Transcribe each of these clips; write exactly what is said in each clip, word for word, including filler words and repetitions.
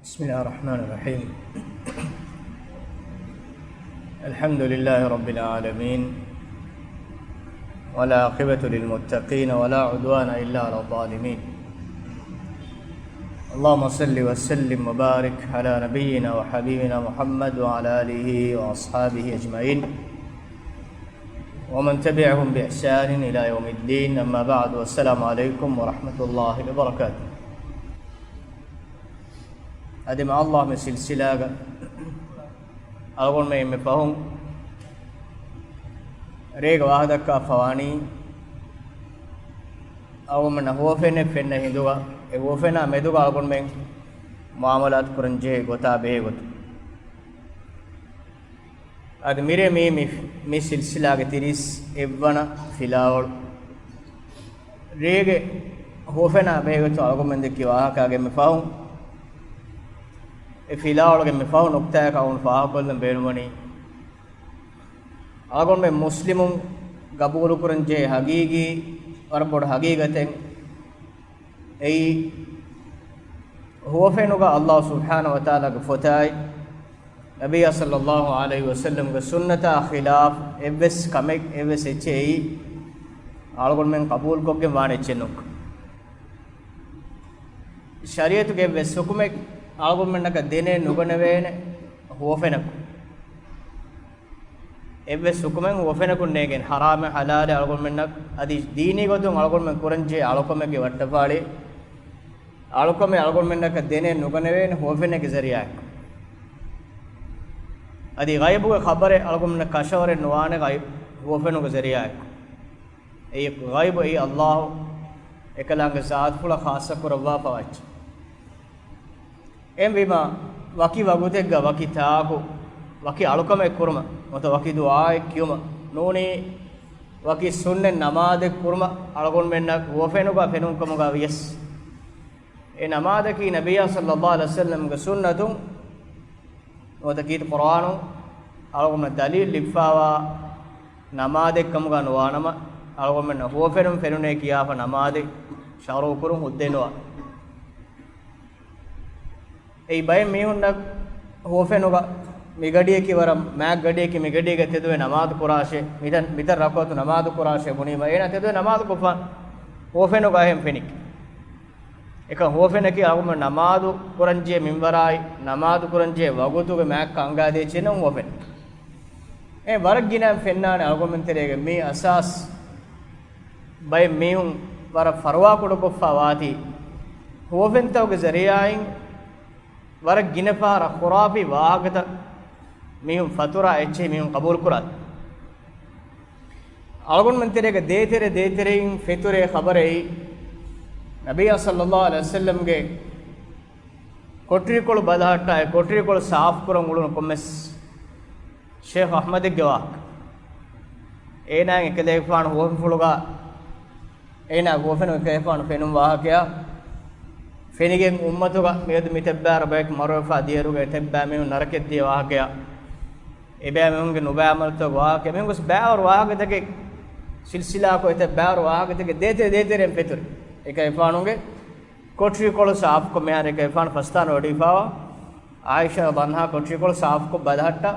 بسم الله الرحمن الرحيم. الحمد لله رب العالمين، والعاقبة للمتقين، ولا عدوان إلا على الظالمين. اللهم صل وسلم وبارك على نبينا وحبيبنا محمد وعلى آله وأصحابه أجمعين، ومن تبعهم بإحسان إلى يوم الدين. أما بعد، والسلام عليكم ورحمة الله وبركاته. އަދި މާ ﷲ މި ސިލްސިލާގަ އަޅުގަނޑުމެން އެންމެ ފަހުން ރޭގަ ވާހަކަ ދައްކާފަވާނީ، އަޅުގަނޑުމެންނަށް ހުވަފެނެއް ފެންނަ ހިނދުގަ، އެ ހުވަފެނާ މެދުގަ އަޅުގަނޑުމެން މުއާމަލާތު ކުރަން ޖެހޭ ގޮތާ ބެހޭ ގޮތުން. އަދި މިރޭ މީ، މި، މި ސިލްސިލާގެ ތިރީސް އެއްވަނަ ފިލާވަޅު. ރޭގެ ހުވަފެނާ ބެހޭގޮތުން އަޅުގަނޑުމެން ދެއްކި ވާހަކާގެ އެންމެ ފަހުން، އެ ފިލާވަޅުގެ އެންމެ ފަހު ނުކްތާއަކަށް އަޅުގަނޑު ފާހަގަކޮށްލަން ބޭނުންވަނީ، އަޅުގަނޑުމެން މުސްލިމުން ގަބޫލުކުރަން ޖެހޭ ހަގީގީ، ވަރަށް ބޮޑު ހަގީގަތެއް އެއީ، ހުވަފެނުގަ ﷲ ސުބްޙާނަހޫ ވަތަޢާލާގެ ފޮތާއި، ނަބިއްޔާ ޞައްލައްލާހު ޢަލައިހި ވަސައްލަމްގެ ސުންނަތާ ޚިލާފް އެއްވެސް ކަމެއް، އެއްވެސް އެއްޗެއް އެއީ، އަޅުގަނޑުމެން ޤަބޫލުކޮށްގެން ވާނެ އެއްޗެއް ނޫން. ޝަރީޢަތުގެ އެއްވެސް ޙުކުމެއް އަޅުގަނޑުމެންނަކަށް ދެނެއް ނުގަނެވޭނެ ހުވަފެނަކު. އެއްވެސް ޙުކުމެއް ހުވަފެނަކުން ނޭނގެން، ޙަރާމެއް ޙަލާލެއް އަޅުގަނޑުމެންނަށް އަދި ދީނީ ގޮތުން އަޅުގަނޑުމެން ކުރަންޖެހޭ އަޅުކަމެއްގެ ވައްޓަފާޅި، އަޅުކަމެއް އަޅުގަނޑުމެންނަކަށް ދެނެއް ނުގަނެވޭނެ ހުވަފެނެއްގެ ޒަރީޢާއެއް. އަދި ޣައިބުގެ ޚަބަރެއް އަޅުގަނޑުމެންނަށް ކަށަވަރެއް ނުވާނެ ޣައިބު، ހުވަފެނުގެ ޒަރީޢާއެއް. އެއީ ޣައިބު، އެއީ ﷲ އެކަލާނގެ ޒާތުފުޅަށް ޚާއްޞަ ކުރައްވާފަވާ އެއްޗެއް. އެހެންވީމަ، ވަކި ވަގުތެއްގަ ވަކި ތާކު ވަކި އަޅުކަމެއް ކުރުމަށް ނުވަތަ ވަކި ދުޢާއެއް ކިޔުމަށް ނޫނީ، ވަކި ސުންނަތް ނަމާދެއް ކުރުމަށް އަޅުގަނޑުމެންނަށް ހުވަފެނުގަ ފެނުން ކަމުގަ ވިޔަސް، އެ ނަމާދަކީ ނަބިއްޔާ ޞައްލައްލާހު ޢަލައިހި ވަސައްލަމްގެ ސުންނަތުން ނުވަތަ ކީރިތި ޤުރްއާނުން އަޅުގަނޑުމެން ދަލީލު ލިބިފައިވާ ނަމާދެއް ކަމުގަ ނުވާނަމަ، އަޅުގަނޑުމެންނަށް ހުވަފެނުން ފެނުނޭ ކިޔާފަ ނަމާދެއް ޝަރުޢުކުރުން ހުއްދައެއް ނުވާ. އެއީ ބައެއް މީހުންނަށް ހުވަފެނުގަ މިގަޑިއަކީ ވަރަށް މާތް ގަޑިއެކޭ، މިގަޑިއެއްގަ ތެދުވެ ނަމާދު ކުރާށޭ، މިތަން، މިތަން ރަކުޢަތު ނަމާދު ކުރާށޭ ބުނީމަ، އޭނާ ތެދުވެ ނަމާދު ކޮށްފަ ހުވަފެނުގަ އެހެން ފެނިއްޖެ. އެކަން ހުވަފެނަކީ އަޅުގަނޑުމެން ނަމާދު ކުރަންޖެހޭ މިންވަރާއި، ނަމާދު ކުރަންޖެހޭ ވަގުތުގެ މާތްކަން އަންގާދޭ އެއްޗެއް ނޫން ހުވަފެން. އެ ވަރަށް ގިނައިން ފެންނާނެ އަޅުގަނޑުމެން ތެރޭގަ މި އަސާސް ބައެއް މީހުން ވަރަށް ފަރުވާކުޑަކޮށްފަ ވާތީ، ހުވަފެންތަކުގެ ޒަރީޢާއިން ވަރަށް ގިނަ ފަހަރަށް ޚުރާފީ ވާހަކަތައް މީހުން ފަތުރާ އެއްޗެހި މީހުން ޤަބޫލުކުރާތީ. އަޅުގަނޑުމެން ތެރޭގަ ދޭތެރެ ދޭތެރެއިން ފެތުރޭ ޚަބަރެއް ނަބިއްޔާ ޞައްލައްލާހު ޢަލައިހި ވަސައްލަމްގެ ކޮޓަރިކޮޅު ބަލަހައްޓާ އެ ކޮޓަރިކޮޅު ސާފުކުރަން އުޅުނު ކޮންމެސް ޝޭޚް އަޙްމަދެއްގެ ވާހަކަ. އޭނާއަށް އެކަލޭގެފާނު ހުވަފެންފުޅުގަ، އޭނާ ހުވަފެނު އެކަލޭގެފާނު ފެނުން ވާހަކަޔާ ފެނިގެން އުއްމަތުގަ މިއަދު މިތައްބާރަ ބަޔަކު މަރުވެފާ ދިޔައިރުގަ އެތައްބާ މީހުން ނަރަކައަށް ދިޔަ ވާހަކަޔާ، އެބައިމީހުންގެ ނުބައި ޢަމަލުތައް ވާހަކަ، މީހުން ގޮސް ބައިވަރު ވާހަކަތަކެއް ސިލްސިލާކޮށް އެތައް ބައިވަރު ވާހަކަތަކެއް ދޭތެރެ ދޭތެރެއިން ފެތުރި. އެކަލޭގެފާނުގެ ކޮޓަރިކޮޅު ސާފުކޮށް މިހާރު އެކަލޭގެފާނު ފަސްތާނަ ވަޑައިފައިވާ އާއިޝާ ރަޟިޔައްލާހު ޢަންހާ ކޮޓަރިކޮޅު ސާފުކޮށް ބަލަހައްޓާ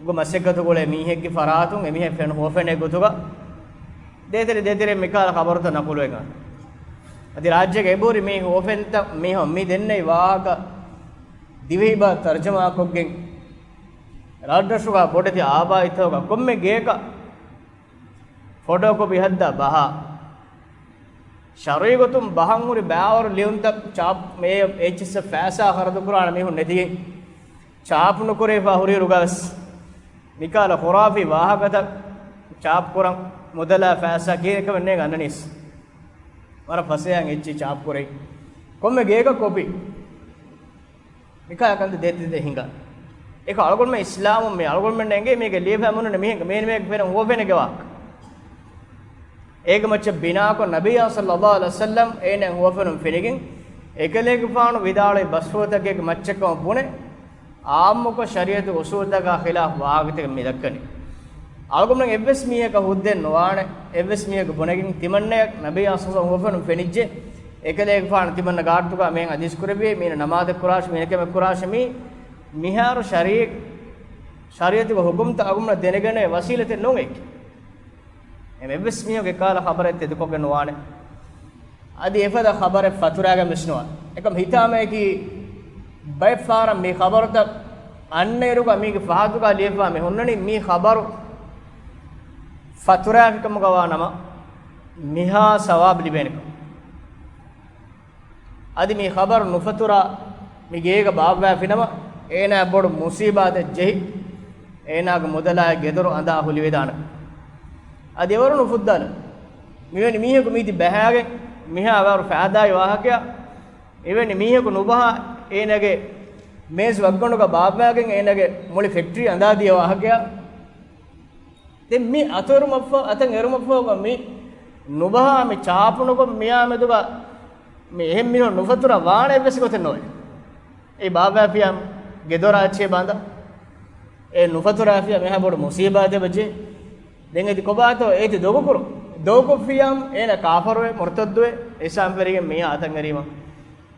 ގޮ މަސައްކަތު ގުޅޭ މީހެއްގެ ފަރާތުން އެމީހެއް ފެނު ހުވަފެނެއް ގޮތުގަ ދޭތެރެ ދޭތެރެ މިކަހަލަ ޚަބަރުތައް ނަޤުލުވެގަން. އަދި ރާއްޖޭގެ އެބަހުރި މީ ހުވަފެންތައް މީހުން މި ދެންނެވި ވާހަކަ ދިވެހިބަހަށް ތަރްޖަމާކޮށްގެން ރަށްރަށުގަ ބޮޑެތި އާބާއިތަކުގަ ކޮންމެ ގެޔަކަށް ފޮޓޯކޮޕީ ހައްދާ ބަހާ، ޝަރުޢީ ގޮތުން ބަހަން ހުރި ބައިވަރު ލިޔުންތައް ޗާޕް މޭ އެއްޗިއްސަށް ފައިސާ ޚަރަދުކުރާނެ މީހުން ނެތިގެން، ޗާޕް ނުކުރެވިފަ ހުރިއިރުގަވެސް މިކަހަލަ ޚުރާފީ ވާހަކަތައް ޗާޕް ކުރަން މުދަލާ ފައިސާ ކީއްކަމެއް ނޭނގެ އަންނަނީސް. ވަރަށް ފަސޭހައިން އެއްޗެއް ޗާޕް ކުރެވި. ކޮންމެ ގެޔަކަށް ކޮޕީ. މިކާ ކަންތައް ދޭތެރޭ ހިނގާ. އެކަ އަޅުގަނޑުމެން އިސްލާމުން މި އަޅުގަނޑުމެން އެނގޭ މީގެ ލިޔެފަ މުނުނެ މީހެއްގެ މޭނި މޭގެ ފެނުން ހުވަފެނެއްގެ ވާހަކަ. އޭގެ މައްޗަށް ބިނާކޮށް ނަބިއްޔާ ޞައްލައްލާހު ޢަލައިހި ވަސައްލަމް އޭނަ ހުވަފެނުން ފެނިގެން އެކަލޭގެފާނު ވިދާޅުވި ބަސްފުޅުތަކެއްގެ މައްޗަށްކަމަށް ބުނެ، އާއްމުކޮށް ޝަރީޢަތު އުސޫލުތަކާ ޚިލާފް ވާހަކަތަކެއް މި ދައްކަނީ. އަޅުގަނޑުމެން އެއްވެސް މީހަކަށް ހުއްދައެއް ނުވާނެ، އެއްވެސް މީހަކު ބުނެގެން ތިމަންނަޔަށް ނަބިއްޔާ ޞައްލައްލާހު ޢަލައިހި ވަސައްލަމް ހުވަފެނުން ފެނިއްޖެ، އެކަލޭގެފާނު ތިމަންނަ ގާތުގަ މިހެން ޙަދީޘް ކުރެއްވި، މީނަ ނަމާދެއް ކުރާށި، މީނަ ކަމެއް ކުރާށި، މީ މިހާރު ޝަރީ-، ޝަރީޢަތުގެ ޙުކުމްތައް އަޅުގަނޑުމެންނަށް ދެނެގަނެ ވަސީލަތެއް ނޫން އެއްޗެއް. އެމެ އެއްވެސް މީހަކު އެކަހަލަ ޚަބަރެއް ތެދުކޮށްގެން ނުވާނެ. އަދި އެފަދަ ޚަބަރެއް ފަތުރާގެން ވެސް ނުވާ. އެކަމް ހިތާމަޔަކީ ބައެއް ފަހަރަށް މި ޚަބަރުތައް އަންނައިރުގަ މީގެ ފަހަތުގަ ލިޔެފާ މި ހުންނަނީ މީ ޚަބަރު ފަތުރާފިކަމުގަ ވާ ނަމަ މިހާ ސަވާބު ލިބޭނެކަން. އަދި މި ޚަބަރު ނުފަތުރާ މި ގޭގަ ބާއްވާފިނަމަ، އޭނާ ބޮޑު މުސީބާތެއް ޖެހި، އޭނާގެ މުދަލާއި ގެދޮރު އަނދާ ހުލިވެދާނެ. އަދި އެވަރު ނުފުއްދާލަ. މިވެނި މީހަކު މީތި ބަހާގެން މިހާ ވަރު ފައިދާއި ވާހަކަޔާ، މިވެނި މީހަކު ނުބަހާ އޭނާގެ މޭޒު ވައްގަނޑުގަ ބާއްވާގެން އޭނާގެ މުޅި ފެކްޓްރީ އަނދާ ދިޔަ ވާހަކަޔާ، ދެން މި އަތުއެރުމަށްފަހު، އަތަށް އެރުމަށްފަހުގަ މި ނުބަހާ މި ޗާޕުނުކޮށް މިއާމެދުގަ މި އެހެން މީހުން ނުފަތުރަ ވާނެ އެއްވެސް ގޮތެއް ނޯވޭ. އެ ބާއްވާފިޔާ ގެދޮރާ އެއްޗެއް ބާނދަ. އެ ނުފަތުރާފިޔާ މިހާ ބޮޑު މުސީބާތެއް ވެއްޖެ. ދެން އެދި ކޮބާތޯ އޭތި ދޮގުކުރު. ދޮގުކޮށްފިޔާ އޭނަ ކާފަރުވެ، މުރުތައްދުވެ، އިސްލާމް ފެރިގެން މީހާ އަތަށް އެރީމަ.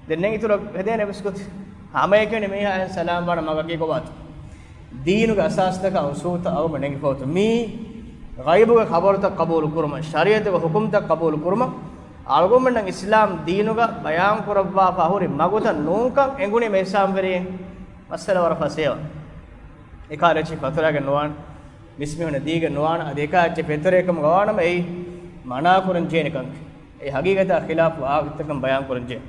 ދެން ނެގިތުރަ ހެދޭނެ ވެސް ގޮތެއް. ހަމައެކަނި މީހާ އެހެން ސަލާމް ވާނެ މަގަކީ ކޮބާތޯ؟ ދީނުގެ އަސާސްތަކާ އުސޫލްތައް އަޅުގަނޑު ނެގިފައޮތު. މީ ޣައިބުގެ ޚަބަރުތައް ޤަބޫލު ކުރުމަށް، ޝަރީޢަތުގެ ޙުކުމްތައް ޤަބޫލު ކުރުމަށް، އަޅުގަނޑުމެންނަށް އިސްލާމް ދީނުގަ ބަޔާން ކުރައްވާފަ ހުރި މަގުތައް ނޫންކަން އެނގުނީމަ އިސްލާމްވެރިން މައްސަލަ ވަރަށް ފަސޭހަ. އެކަހަލަ އެއްޗެއް ފަތުރާގެން ނުވާނެ، މިސްމީހުންނަށް ދީގެން ނުވާނެ، އަދި އެކަހަލަ އެއްޗެއް ފެތުރޭ ކަމުގަ ވާނަމަ އެއީ މަނާ ކުރަން ޖެހޭނެ ކަންކަން. އެ ހަގީގަތާ ޚިލާފު ވާހަކަތަކަން ބަޔާން ކުރަން ޖެހޭ.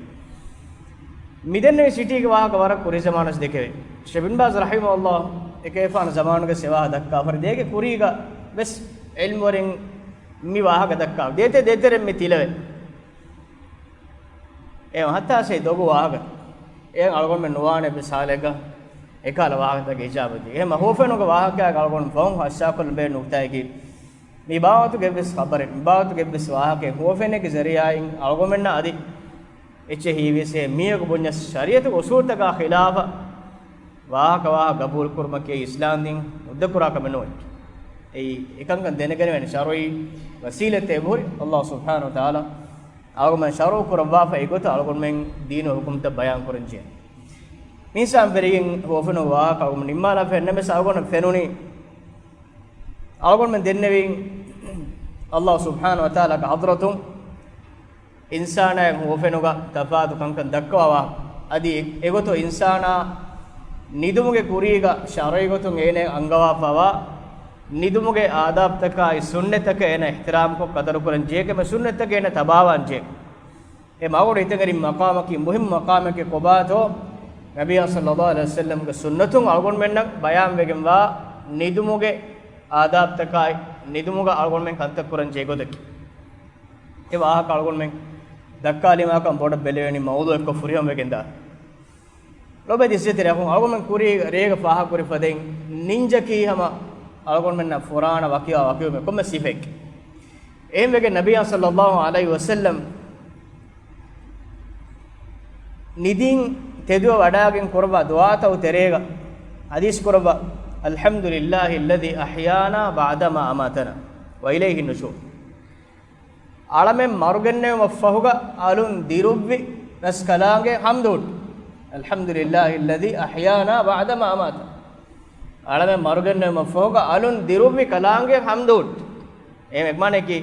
މިދެންނެވި ސިޓީގެ ވާހަކަ ވަރަށް ކުރީ ޒަމާނަސް ދެކެވޭ. ޝޭޚް ބިން ބާޒް ރަޙިމަހުﷲ އެކޭފާނު ޒަމާނުގެ ސެވާހަ ދައްކާފަރި ދޭގެ ކުރީގަ ވެސް ޢިލްމުވެރިން މި ވާހަކަ ދައްކާ ދޭތެ ދޭތެރެ މި ތިލަވެ. އެ ހަތާސޭ ދޮގު ވާހަކަ. އެ އަޅުގަނޑުމެން ނުވާނެ ބެސް ހާލެއްގަ އެކާލަ ވާހަކަތަކެ އިޖާބަދީ. އެހެމަ ހުވަފެނުގެ ވާހަކައިގަ އަޅުގަނޑު ފަހުން ހައްސާކޮށް ބޭ ނުކުތާއެކީ. މި ބާވަތުގެ އެއްވެސް ޚަބަރެއް، މި ބާވަތުގެ އެއްވެސް ވާހަކައެއް ހުވަފެނެއްގެ ޒަރީޢާއިން އަޅުގަނޑުމެންނަށް އަދި އެއްޗެއް ހީވިޔަސް އެ މީހަކު ބުންޏަސް ޝަރީޢަތުގެ އުސޫލްތަކާ ޚިލާފަށް ވާހަކަ ވާހަކަ ގަބޫލު ކުރުމަކީ އިސްލާމް ދީން ހުއްދަ ކުރާ ކަމެއް ނޫން. އެއީ އެކަންކަން ދެނެގަނެވޭނެ ޝަރުޢީ ވަސީލަތެއް އެބަހުރި. ﷲ ސުބްޙާނަހޫ ވަތަޢާލާ އަޅުގަނޑުމެން ޝަރުޢު ކުރައްވާފަ އެގޮތަށް އަޅުގަނޑުމެން ދީނު ހުކުމްތައް ބަޔާން ކުރަން ޖެހޭ. މީސާން ފެރިގެން ހުވަފެނު ވާހަކަ އަޅުގަނޑު ނިންމާލާފަ އެންނަމެސް އަޅުގަނޑަށް ފެނުނީ އަޅުގަނޑުމެން ދެންނެވީ ﷲ ސުބްޙާނަހޫ ވަތަޢާލާގެ ޙަޟްރަތުން އިންސާނާއި ހުވަފެނުގަ ތަފާތު ކަންކަން ދައްކަވާ ވާހަކަ. އަދި އެ-، އެގޮތުން އިންސާނާ ނިދުމުގެ ކުރީގަ ޝަރުޢީ ގޮތުން އޭނަ އަންގަވާފަވާ ނިދުމުގެ އާދާބްތަކާއި ސުންނަތްތަކަށް އޭނަ އިޙްތިރާމްކޮށް ޤަދަރުކުރަން ޖެހޭ ކަމެއް، ސުންނަތްތަކަށް އޭނަ ތަބާވާން ޖެހޭ. އެ މަގުން ހިތަށް އެރި މަޤާމަކީ މުހިންމު މަޤާމެކޭ. ކޮބާތޯ؟ ނަބިއްޔާ ޞައްލައްލާހު ޢަލައިހި ވަސައްލަމްގެ ސުންނަތުން އަޅުގަނޑުމެންނަށް ބަޔާންވެގެންވާ ނިދުމުގެ އާދާބްތަކާއި، ނިދުމުގަ އަޅުގަނޑުމެން ކަންތައް ކުރަން ޖެހޭ ގޮތަކީ. އެ ވާހަކަ އަޅުގަނޑުމެން ދައްކާލީމާކަން ބޮޑަށް ބެލެވެނީ މައުޟޫޢެއްކޮށް ފުރިހަމަވެގެންދާ. ލޮބެތި އިއްޒަތްތެރި އަޚުން، އަޅުގަނޑުމެން ކުރީ ރޭގަ ފާހަގަކުރި ފަދައިން ނިންޖަކީ ހަމަ އަޅުގަނޑުމެންނަށް ފުރާނަ ވަކިވާ ވަކިވުމެއް ކޮންމެ ސިފައެއް. އެހެންވެގެން ނަބިއްޔާ ޞައްލައްލާހު ޢަލައިހި ވަސައްލަމް ނިދިން ތެދުވެ ވަޑާގެން ކުރައްވާ ދުޢާތައް ތެރޭގަ ޙަދީޘް ކުރައްވާ، الحمد لله الذي أحيانا بعدما أماتنا وإليه النشور. އަޅަމެން މަރުގެންނެވުމަށްފަހުގަ އަލުން ދިރުއްވި ރަސްކަލާނގެ ޙަމްދު ހުއްޓު. الحمد لله الذي أحيانا بعدما أماتنا. އަޅަމެން މަރުގެންނެވުމަށްފަހުގަ އަލުން ދިރުއްވި ކަލާނގެ ޙަމްދު ހުއްޓު. އެހެން މާނައަކީ،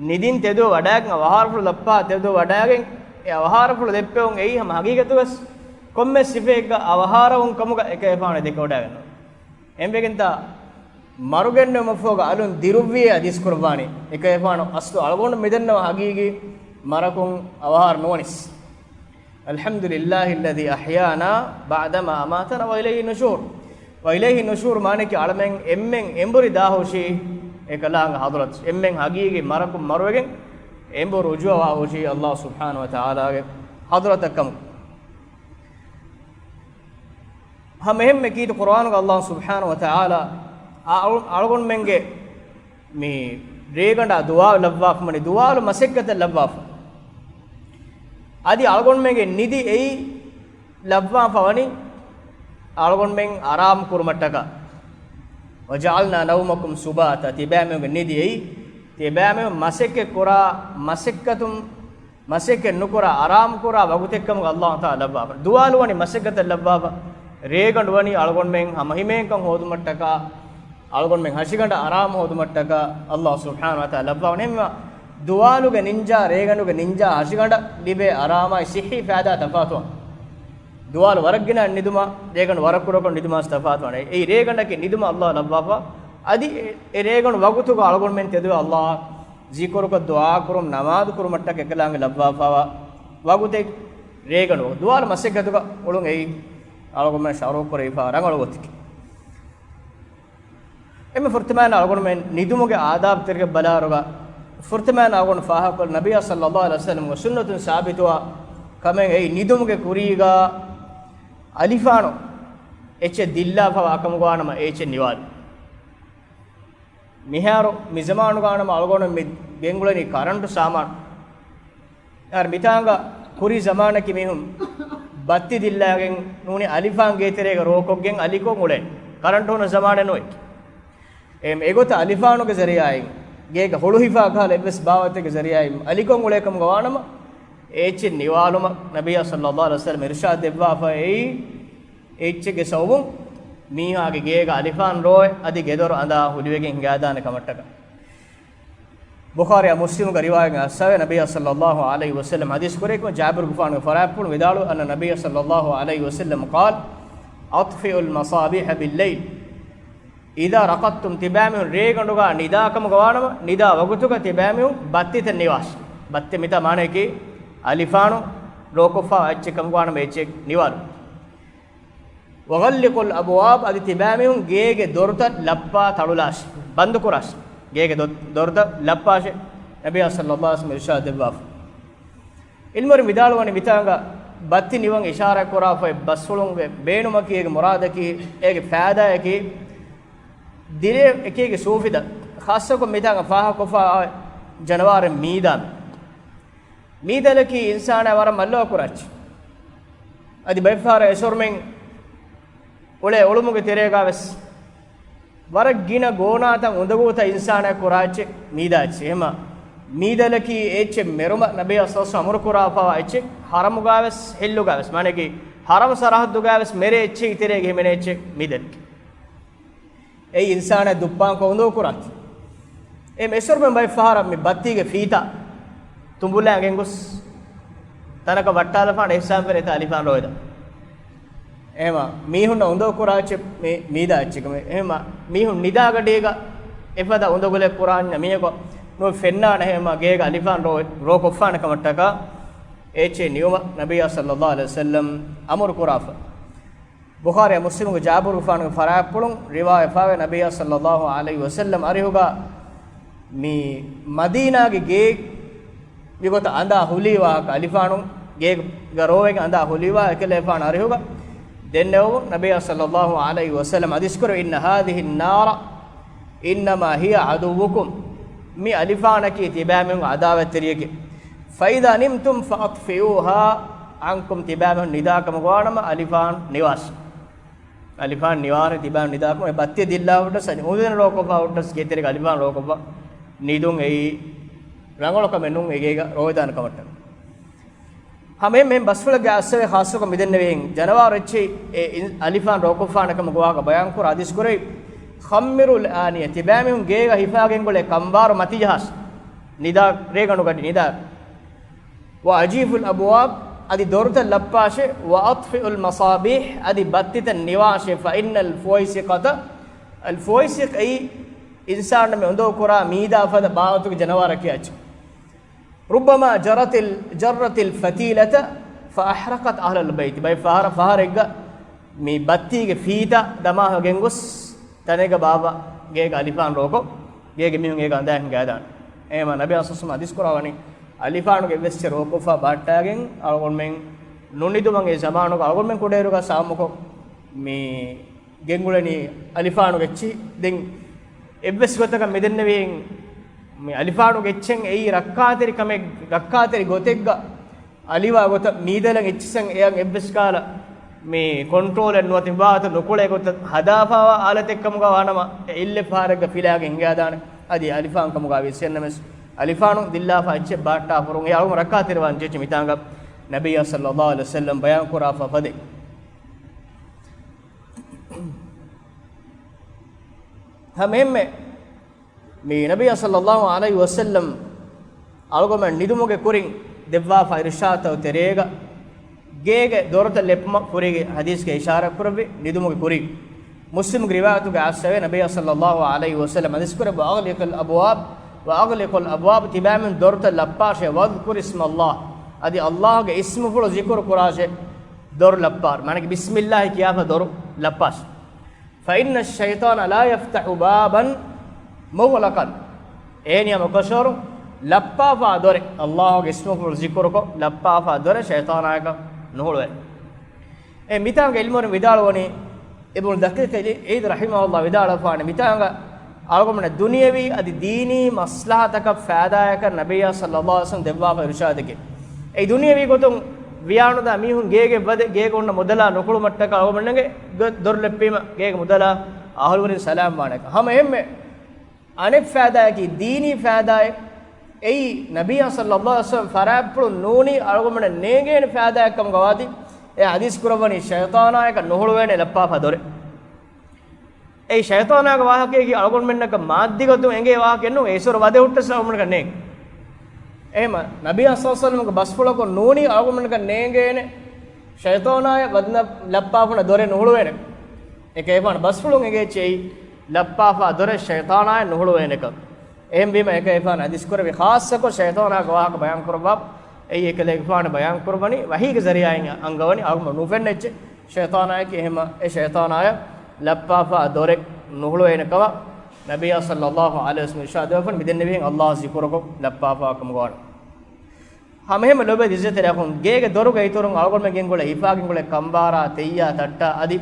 ނިދިން ތެދުވެ ވަޑާގެން އަވަހާރަފުޅު ލައްޕާ ތެދުވެ ވަޑާގެން، އެ އަވަހާރަފުޅު ލެއްޕެވުން އެއީ ހަމަ ހަގީގަތުވެސް ކޮންމެ ސިފައެއްގަ އަވަހާރަވުން ކަމުގަ އެކަލޭގެފާނު ދެކެވަޑައިގަންނަވާ. އެހެންވެގެންތާ މަރުގެންނެވުމަށްފަހުގަ އަލުން ދިރުއްވިއޭ ޙަދީޘް ކުރައްވާނީ. އެކަލޭގެފާނު އަސްލު އަޅުގަނޑު މިދެންނަވާ ހަގީގީ މަރަކުން އަވަހާރަ ނުވަނީސް. الحمد لله الذي أحيانا بعدما أماتنا وإليه النشور. وإليه النشور މާނައަކީ އަޅަމެން އެންމެން އެނބުރި ދާ ހުށީ އެކަލާނގެ ޙަޟްރަތަށް. އެންމެން ހަގީގީ މަރަކުން މަރުވެގެން އެނބުރި ރުޖޫޢަވާ ހުށީ ﷲ ސުބްޙާނަހޫ ވަތަޢާލާގެ ޙަޟްރަތަށް ކަމުގަ. ހަމަ އެހެންމެ ކީރިތި ޤުރްއާނުގަ ﷲ ސުބްޙާނަހޫ ވަތަޢާލާ އަޅު-، އަޅުގަނޑުމެންގެ މި ރޭގަނޑާ ދުވާލު ލައްވާފަ ވަނީ، ދުވާލު މަސައްކަތަށް ލައްވާފަ. އަދި އަޅުގަނޑުމެންގެ ނިދި އެއީ ލައްވާފަ ވަނީ އަޅުގަނޑުމެން އަރާމު ކުރުމަށްޓަކާ. وجعلنا نومكم سباتا، ތިބާމެންގެ ނިދި އެއީ ތިބާމެން މަސައްކަތް ކުރާ މަސައްކަތުން މަސައްކަތް ނުކުރާ، އަރާމުކުރާ ވަގުތެއްކަމުގަ އައްލާހު ތަޢާލާ ލައްވާފަ. ދުވާލު ވަނީ މަސައްކަތަށް ލައްވާފަ. ރޭގަނޑު ވަނީ އަޅުގަނޑުމެން ހަމަހިމޭންކަން ހޯދުމަށްޓަކާ، އަޅުގަނޑުމެން ހަށިގަނޑަށް އަރާމު ހޯދުމަށްޓަކާ އައްލާހު ސުބްޙާނަހު ވަތަޢާލާ ލައްވާފަ. އެހެންވީމަ، ދުވާލުގެ ނިންޖާ، ރޭގަނޑުގެ ނިންޖާ ހަށިގަނޑަށް ލިބޭ އަރާމާއި ޞިއްޙީ ފައިދާ ތަފާތުވާނެ. ދުވާލު ވަރަށް ގިނަ ނިދުމާ، ރޭގަނޑު ވަރަށް ކުޑަކޮށް ނިދުމާސް ތަފާތުވާނެ. އެއީ ރޭގަނޑަކީ ނިދުމަށް އައްލާހު ލައްވާފަ. އަދި އެ، އެ ރޭގަނޑު ވަގުތުގަ އަޅުގަނޑުމެން ތެދުވެ އައްލާހަށް ޒިކުރުކޮށް، ދުޢާކުރުން، ނަމާދުކުރުމަށްޓަކާ އެކަލާނގެ ލައްވާފަވާ ވަގުތެއް ރޭގަނޑު ވަގުތު. ދުވާލު މަސައްކަތުގަ އުޅުން އެއީ އަޅުގަނޑުމެން ޝަރުޢުކުރެވިފަ ރަނގަޅު ގޮތެކޭ. އެންމެ ފުރަތަމައިން އަޅުގަނޑުމެން ނިދުމުގެ އާދާބުތެރޭގަ ބަލާއިރުގަ، ފުރަތަމައިން އަޅުގަނޑު ފާހަގަކޮށް، ނަބިއްޔާ ޞައްލައްލާހު ޢަލައިހި ވަސައްލަމްގެ ސުންނަތުން ސާބިތުވާ ކަމެއް އެއީ، ނިދުމުގެ ކުރީގަ އަލިފާނު އެއްޗެއް ދިއްލާފަވާ ކަމުގަވާނަމަ އެ އެއްޗެއް ނިވާލުން. މިހާރު މި ޒަމާނުގަވާނަމަ އަޅުގަނޑު މި ގެންގުޅެނީ ކަރަންޓު ސާމާނު. އަރ މިތާނގަ ކުރީ ޒަމާނަކީ މީހުން ބައްތި ދިއްލާގެން ނޫނީ އަލިފާން ގޭތެރޭގަ ރޯކޮށްގެން އަލިކޮށް އުޅޭ. ކަރަންޓު ހުންނަ ޒަމާނެއް ނުވޭ. އެ، އެގޮތަށް އަލިފާނުގެ ޒަރީޢާއިން، ގޭގަ ހުޅުހިފާ ކަހަލަ އެއްވެސް ބާވަތެއްގެ ޒަރީޢާއިން އަލިކޮށް އުޅޭ ކަމުގަ ވާނަމަ، އެ އެއްޗެއް ނިވާލުމަށް ނަބިއްޔާ ޞައްލައްލާހު ޢަލައިހި ވަސައްލަމް އިރުޝާދު ދެއްވާފަ އެއީ، އެ އެއްޗެއްގެ ސަބަބުން މީހާގެ ގޭގަ އަލިފާން ރޯވެ އަދި ގެދޮރު އަނދާ ހުލިވެގެން ހިނގާދާނެ ކަމަށްޓަކާ. ބުޚާރީއާ މުސްލިމުގެ ރިވާޔަތް އައްސަވޭ، ނަބިއްޔާ ޞައްލައްލާހު ޢަލައިހި ވަސައްލަމް ޙަދީޘް ކުރޭ، ޖާބިރުގެފާނުގެ ފަރާތްޕުޅު ވިދާޅުވި، أن النبي صلى الله عليه وسلم قال: أطفئوا المصابيح بالليل. އިދާ ރަޤަދްތުމް، ތިބާމީހުން ރޭގަނޑުގަ ނިދާ ކަމުގަ ވާނަމަ، ނިދާ ވަގުތުގަ ތިބާމީހުން ބައްތިތައް ނިވާށި. ބައްތި މިތާ މާނައަކީ އަލިފާނު ރޯކޮށްފާ އެއްޗެއް ކަމުގަ ވާނަމަ އެއްޗެއް ނިވާލުން. وغلقوا الأبواب، އަދި ތިބާމީހުން ގޭގެ ދޮރުތައް ލައްޕާ ތަޅުލާށި، ބަންދުކުރާށި. ގޭގެ ދޮ-، ދޮރުތައް ލައްޕާށޭ، ނަބިއްޔާ ޞައްލައްލާހު ޢަލައިހި ވަސައްލަމް އިރުޝާދު ދެއްވާފަ. ޢިލްމުވެރިން ވިދާޅުވަނީ މިތާނގަ ބައްތި ނިވަން އިޝާރާތް ކުރާފައި ބަސްފުޅުންގެ ބޭނުމަކީ އޭގެ މުރާދަކީ، އޭގެ ފައިދާއަކީ، ދިރޭ އެކީގެ ސޫފިތައް، ޚާއްޞަކޮށް މިތާނގަ ފާހަގަކޮށްފަ ޖަނަވާރެއް މީދާ. މީދަލަކީ އިންސާނާ ވަރަށް މައްލަވަ ކުރާ އެއްޗެއް. އަދި ބައެއްފަހަރަށް އެސޮރުމެން އުޅޭ އުޅުމުގެ ތެރޭގަ ވެސް ވަރަށް ގިނަ ގޯނާތައް އުނދަގޫތައް އިންސާނާ ކުރާ އެއްޗެއް މީދާ އެއްޗެއް. އެހެމަ މީދަލަކީ އެ އެއްޗެއް މެރުމަށް ނަބިއްޔާ ޞައްލައްލާހު ޢަލައިހި ވަސައްލަމް އަމުރު ކުރާފަވާ އެއްޗެއް، ޙަރަމުގަ ވެސް ހިއްލުގަ ވެސް، މާނައަކީ ޙަރަމު ސަރަޙައްދުގަ ވެސް މެރޭ އެއްޗެއް ތެރޭގަ ހިމެނޭ އެއްޗެއް މީދަލަކީ. އެއީ އިންސާނާ ދުއްޕާންކޮށް އުނދަގޫ ކުރާތީ. އެ އެސޮރުމެން ބައެއް ފަހަރަށް މި ބައްތީގެ ފީތާ ތުނބުލާ ގެންގޮސް ތަނަކަށް ވައްޓާލަފާނެ އެހްސާން ފެނޭތާ އަލިފާން ރޯވެދާ. އެހެމަ މީހުންނަށް އުނދަގޫ ކުރާ އެއްޗެއް މި-، މީދާ އެއްޗެއް. އެހެމަ މީހުން ނިދާގަޑީގަ އެފަދަ އުނދަގުލެއް ކުރާންޏާ މީހަކު ނު ފެންނާނެ. އެހެމަ ގޭގަ އަލިފާން ރޯ-، ރޯކޮށްފާނެ ކަމަށްޓަކާ އެ އެއްޗެއް ނިވުމަށް ނަބިއްޔާ ޞައްލައްލާހު ޢަލައިހި ވަސައްލަމް އަމުރު ކުރާފަ. ބުޚާރީ މުސްލިމުގެ ޖާބިރުގެފާނުގެ ފަރާތްޕުޅުން ރިވާޔަތްވެފައިވޭ، ނަބިއްޔާ ޞައްލައްލާހު ޢަލައިހި ވަސައްލަމް އަރިހުގަ މި މަދީނާގެ ގޭ މިގޮތަށް އަނދާ ހުލީ ވާހަކަ، އަލިފާނު ގޭގަ ރޯވެގެން އަނދާ ހުލީ ވާހަކަ އެކަލޭފާނު އަރިހުގަ ދެންނެވުމުން ނަބިއްޔާ ޞައްލައްލާހު ޢަލައިހި ވަސައްލަމް ޙަދީޘް ކުރެއްވި، إن هذه النار إنما هي عدوكم، މި އަލިފާނަކީ ތިބާމީހުން ޢަދާވަތްތެރިއެކޭ. فإذا نمتم فأطفئوها عنكم، ތިބާމީހުން ނިދާ ކަމުގަވާނަމަ އަލިފާން ނިވާށި. އަލިފާން ނިވާށޭ ތިބާމީހުން ނިދާ ކަމުގަ، އެ ބައްތި ދިއްލާ ހުއްޓަސް، އަދި އުނދަގޫ ރޯކޮށްފާ ހުއްޓަސް ގޭތެރޭގަ އަލިފާން ރޯކޮށްފަ ނިދުން އެއީ ރަނގަޅު ކަމެއް ނޫން އެ ގޭގަ ރޯވެދާނެ ކަމަށްޓަކާ. ހަމަ އެހެން ބަސްފުޅެއްގެ އައްސަވޭ ޚާއްޞަކޮށް މިދެންނެވި ޖަނަވާރު އެއްޗެއް އެ އިން-، އަލިފާން ރޯކޮށްފާނެ ކަމުގަ ބަޔާންކުރާ ޙަދީޘް ކުރެއްވި، خمروا الآنية، ތިބާމީހުން ގޭގަ ހިފާގެން ގުޅޭ ކަނބާރު މަތިޖަހާށި. ނިދާ، ރޭގަނޑުގަޑި ނިދާ. وأجيفوا الأبواب، އަދި ދޮރުތައް ލައްޕާށޭ. وأطفئوا المصابيح، އަދި ބައްތިތައް ނިވާށޭ. فإن الفويسقة، އަލް ފުވައިސިޤް އެއީ އިންސާނުންނަށް މި އުނދަގޫ ކުރާ މީދާ ފަދަ ބާވަތުގެ ޖަނަވާރަކީ އެއްޗެއް. ربما جرت ال-، جرت الفتيلة فأحرقت أهل البيت. ބައެއް ފަހަރަށް ފަހަރެއްގަ މި ބައްތީގެ ފީތާ ދަމާފަ ގެންގޮސް ތަނެއްގަ ބާއްވާ ގޭގަ އަލިފާން ރޯކޮށް، ގޭގެ މީހުން ގޭގަ އަނދާ ހިނގާދާނެ. އެހެމަ ނަބިއްޔާ ޞައްލައްލާހު ޢަލައިހި ވަސައްލަމް ޙަދީޘް ކުރައްވަނީ، އަލިފާނުގެ އެއްވެސް އެއްޗެއް ރޯކޮށްފަ ބަހައްޓާގެން އަޅުގަނޑުމެން ނުނިދުމަށް އެ ޒަމާނުގަ އަޅުގަނޑުމެން ކުޑައިރުގަ ސާމުކޮށް މި ގެންގުޅެނީ އަލިފާނުގެ އެއްޗިހި. ދެން އެއްވެސް ގޮތަކަށް މިދެންނެވި މި އަލިފާނުގެ އެއްޗެއް އެއީ ރައްކާތެރި ކަމެއް، ރައްކާތެރި ގޮތެއްގަ އަލިވާ ގޮތަށް މީދަލަށް އެއްޗިހި އެއަށް އެއްވެސް ކަހަލަ މި ކޮންޓްރޯލެއް ނުވަތަ މި ބާވަތަށް ނުކުޅޭ ގޮތަށް ހަދާފަވާ އާލަތެއް ކަމުގަ ވާނަމަ، އެ އިއްލެ ފަހަރެއްގަ ފިލާގެން ހިނގާދާނެ. އަދި އަލިފާން ކަމުގަ ވިސްއެންނަމެސް އަލިފާނު ދިއްލާފަ އެއްޗެއް ބަހައްޓާފަ ހުރުން އެ އަޅުގަނޑު ރައްކާތެރިވާން ޖެއްޖެ މިތާނގަ ނަބިއްޔާ ޞައްލައްލާހު ޢަލައިހި ވަސައްލަމް ބަޔާން ކުރާފަ ފަދައިން. ހަމައެހެންމެ މި ނަބިއްޔާ ޞައްލައްލާހު ޢަލައިހި ވަސައްލަމް އަޅުގަނޑުމެން ނިދުމުގެ ކުރިން ދެއްވާފަ އިރުޝާދުތައް ތެރޭގަ ގޭގެ ދޮރުތައް ލެއްޕުމަށް ކުރީގެ ޙަދީޘްގައި އިޝާރާތް ކުރެއްވި ނިދުމުގެ ކުރިން. މުސްލިމްގެ ރިވާޔަތުގައި އައިސްފަވޭ، ނަބިއްޔާ ޞައްލައްލާހު ޢަލައިހި ވަސައްލަމް ޙަދީޘް ކުރެއްވި، "وأغلقوا الأبواب، وأغلقوا الأبواب، ތިބާމެން ދޮރުތައް ލައްޕާށޭ، واذكروا اسم الله، އަދި ﷲ ގެ އިސްމުފުޅު ޒިކުރު ކުރާށޭ، ދޮރު ލައްޕާށޭ." މާނައަކީ ބިސްމިއްލާހި ކިޔާފަ ދޮރު ލައްޕާށޭ. "فإن الشيطان لا يفتح بابا مغلقا." އެހެނިހެން އެކަށަވަރުން ލައްޕާފާ ދޮރެއް، ﷲ ގެ އިސްމުފުޅު ޒިކުރުކޮށް ލައްޕާފާ ދޮރެއް ޝައިޠާނާއަކަށް ނުހުޅުވޭ. އެ މިތާނގަ ޢިލްމުވެރިން ވިދާޅުވަނީ، އިބްނު ދަޤީޤް އަލް ޢީދު ރަޙިމަހުﷲ ވިދާޅުވާނެ، މިތާނގަ އަޅުގަނޑުމެން ދުނިޔަވީ އަދި ދީނީ މަޞްލަޙަތަކަށް ފައިދާއަކަށް ނަބިއްޔާ ޞައްލައްލާހު ޢަލައިހި ވަސައްލަމް ދެއްވާފަ އިރުޝާދެކޭ. އެ ދުނިޔަވީ ގޮތުން ވިޔާނުދާ މީހުން ގޭގެ ވަދެ، ގޭގަ ހުންނަ މުދަލާ ނުކުޅުމަށްޓަކާ އަޅުގަނޑުމެންނަށް ދޮރު ލެއްޕީމަ ގޭގެ މުދަލާ އަހުލުވެރިން ސަލާމް ވާނެކަން. ހަމަ އެހެންމެ އަނެއް ފައިދާއަކީ ދީނީ ފައިދާއެއް. އެއީ ނަބިއްޔާ ޞައްލައްލާހު ޢަލައިހި ވަސައްލަމް ފަރާތްޕުޅުން ނޫނީ އަޅުގަނޑުމެންނަށް ނޭނގޭނެ ފައިދާއެއްކަމުގަ ވާތީ، އެ ޙަދީޘް ކުރައްވަނީ ޝައިޠާނާއަކަށް ނުހުޅުވޭނެ ލައްޕާފާ ދޮރެއް. އެއީ ޝައިޠާނާގެ ވާހަކައަކީ އަޅުގަނޑުމެންނަކަށް މާއްދީ ގޮތުން އެނގޭ ވާހަކައެއް ނޫން، އެ އިސްވަރު ވަދެ ހުއްޓަސް އަޅުގަނޑަކަށް ނޭނގެ. އެހެންމަ ނަބިއްޔާ ޞައްލައްލާހު ޢަލައިހި ވަސައްލަމްގެ ބަސްފުޅަކުން ނޫނީ އަޅުގަނޑަކަށް ނޭނގޭނެ ޝައިޠާނާއަށް ވަދެ ލައްޕާފާ ދޮރެއް ނުހުޅުވޭނެ. އެކަލޭގެފާނު ބަސްފުޅުން އެނގޭ އެއްޗެއް ލައްޕާފާ ދޮރެއް ޝައިޠާނާއަށް ނުހުޅުވޭނެކަން. އެހެންވީމަ އެކަލޭގެފާނު ޙަދީޘް ކުރެއްވި ޚާއްޞަކޮށް ޝައިޠާނާގެ ވާހަކަ ބަޔާން ކުރައްވާ، އެއީ އެކަލޭގެފާނު ބަޔާން ކުރައްވަނީ ވަޙީގެ ޒަރީޢާއިން އަންގަވަނީ އަޅުގަނޑު ނުފެންނަ އެއްޗެއް ޝައިޠާނާއަކީ. އެހެންމަ އެ ޝައިޠާނާއަށް ލައްޕާފާ ދޮރެއް ނުހުޅުވޭނެ ކަމަށް ނަބިއްޔާ ޞައްލައްލާހު ޢަލައިހި ވަސައްލަމް އިރުޝާދު ދެއްވަނީ މިދެންނެވިހެން ﷲ ޒިކުރުކޮށް ލައްޕާފާ ކަމުގަވާނެ. ހަމައެހެންމެ ލޯބިވެތި ޢިއްޒަތްތެރި އަޚުން، ގޭގެ ދޮރުގެ އިތުރުން އަޅުގަނޑުމެން ގެންގުޅޭ ހިފާގެންގުޅޭ ކަންބާރާ، ތެއްޔާ، ތައްޓާ އަދި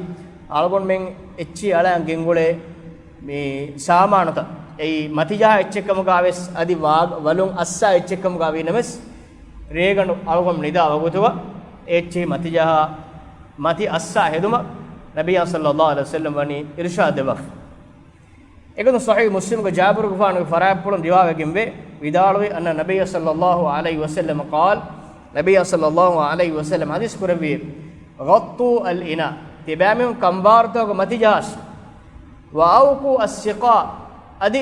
އަޅުގަނޑުމެން އެއްޗިހި އަޅައިން ގެންގުޅޭ މި ސާމާނުތައް، އެއީ މަތިޖަހާ އެއްޗެއްކަމުގާވެސް އަދި ވާ-، ވަލުން އައްސާ އެއްޗެއްކަމުގާ ވީނަމަވެސް، ރޭގަނޑު އަޅުގަނޑު ނިދާ ވަގުތުގަ އެ އެއްޗިހި މަތިޖަހާ މަތި އައްސާ ހެދުމަށް ނަބިއްޔާ ޞައްލައްލާހު ޢަލައިހި ވަސައްލަމް ވަނީ އިރުޝާދު ދެއްވާފަ. އެގޮތުން ޞަޙީޙު މުސްލިމުގެ ޖާބިރުގެފާނުގެ ފަރާތްޕުޅުން ރިވާވެގެންވޭ، ވިދާޅުވި، أن النبي صلى الله عليه وسلم قال، ނަބިއްޔާ ޞައްލައްލާހު ޢަލައިހި ވަސައްލަމް ޙަދީޘް ކުރެއްވި، غطوا الإناء، ތިބާމީހުން ކަނބާރުތަކުގަ މަތި ޖަހާށޭ، وأوقوا السقاء، އަދި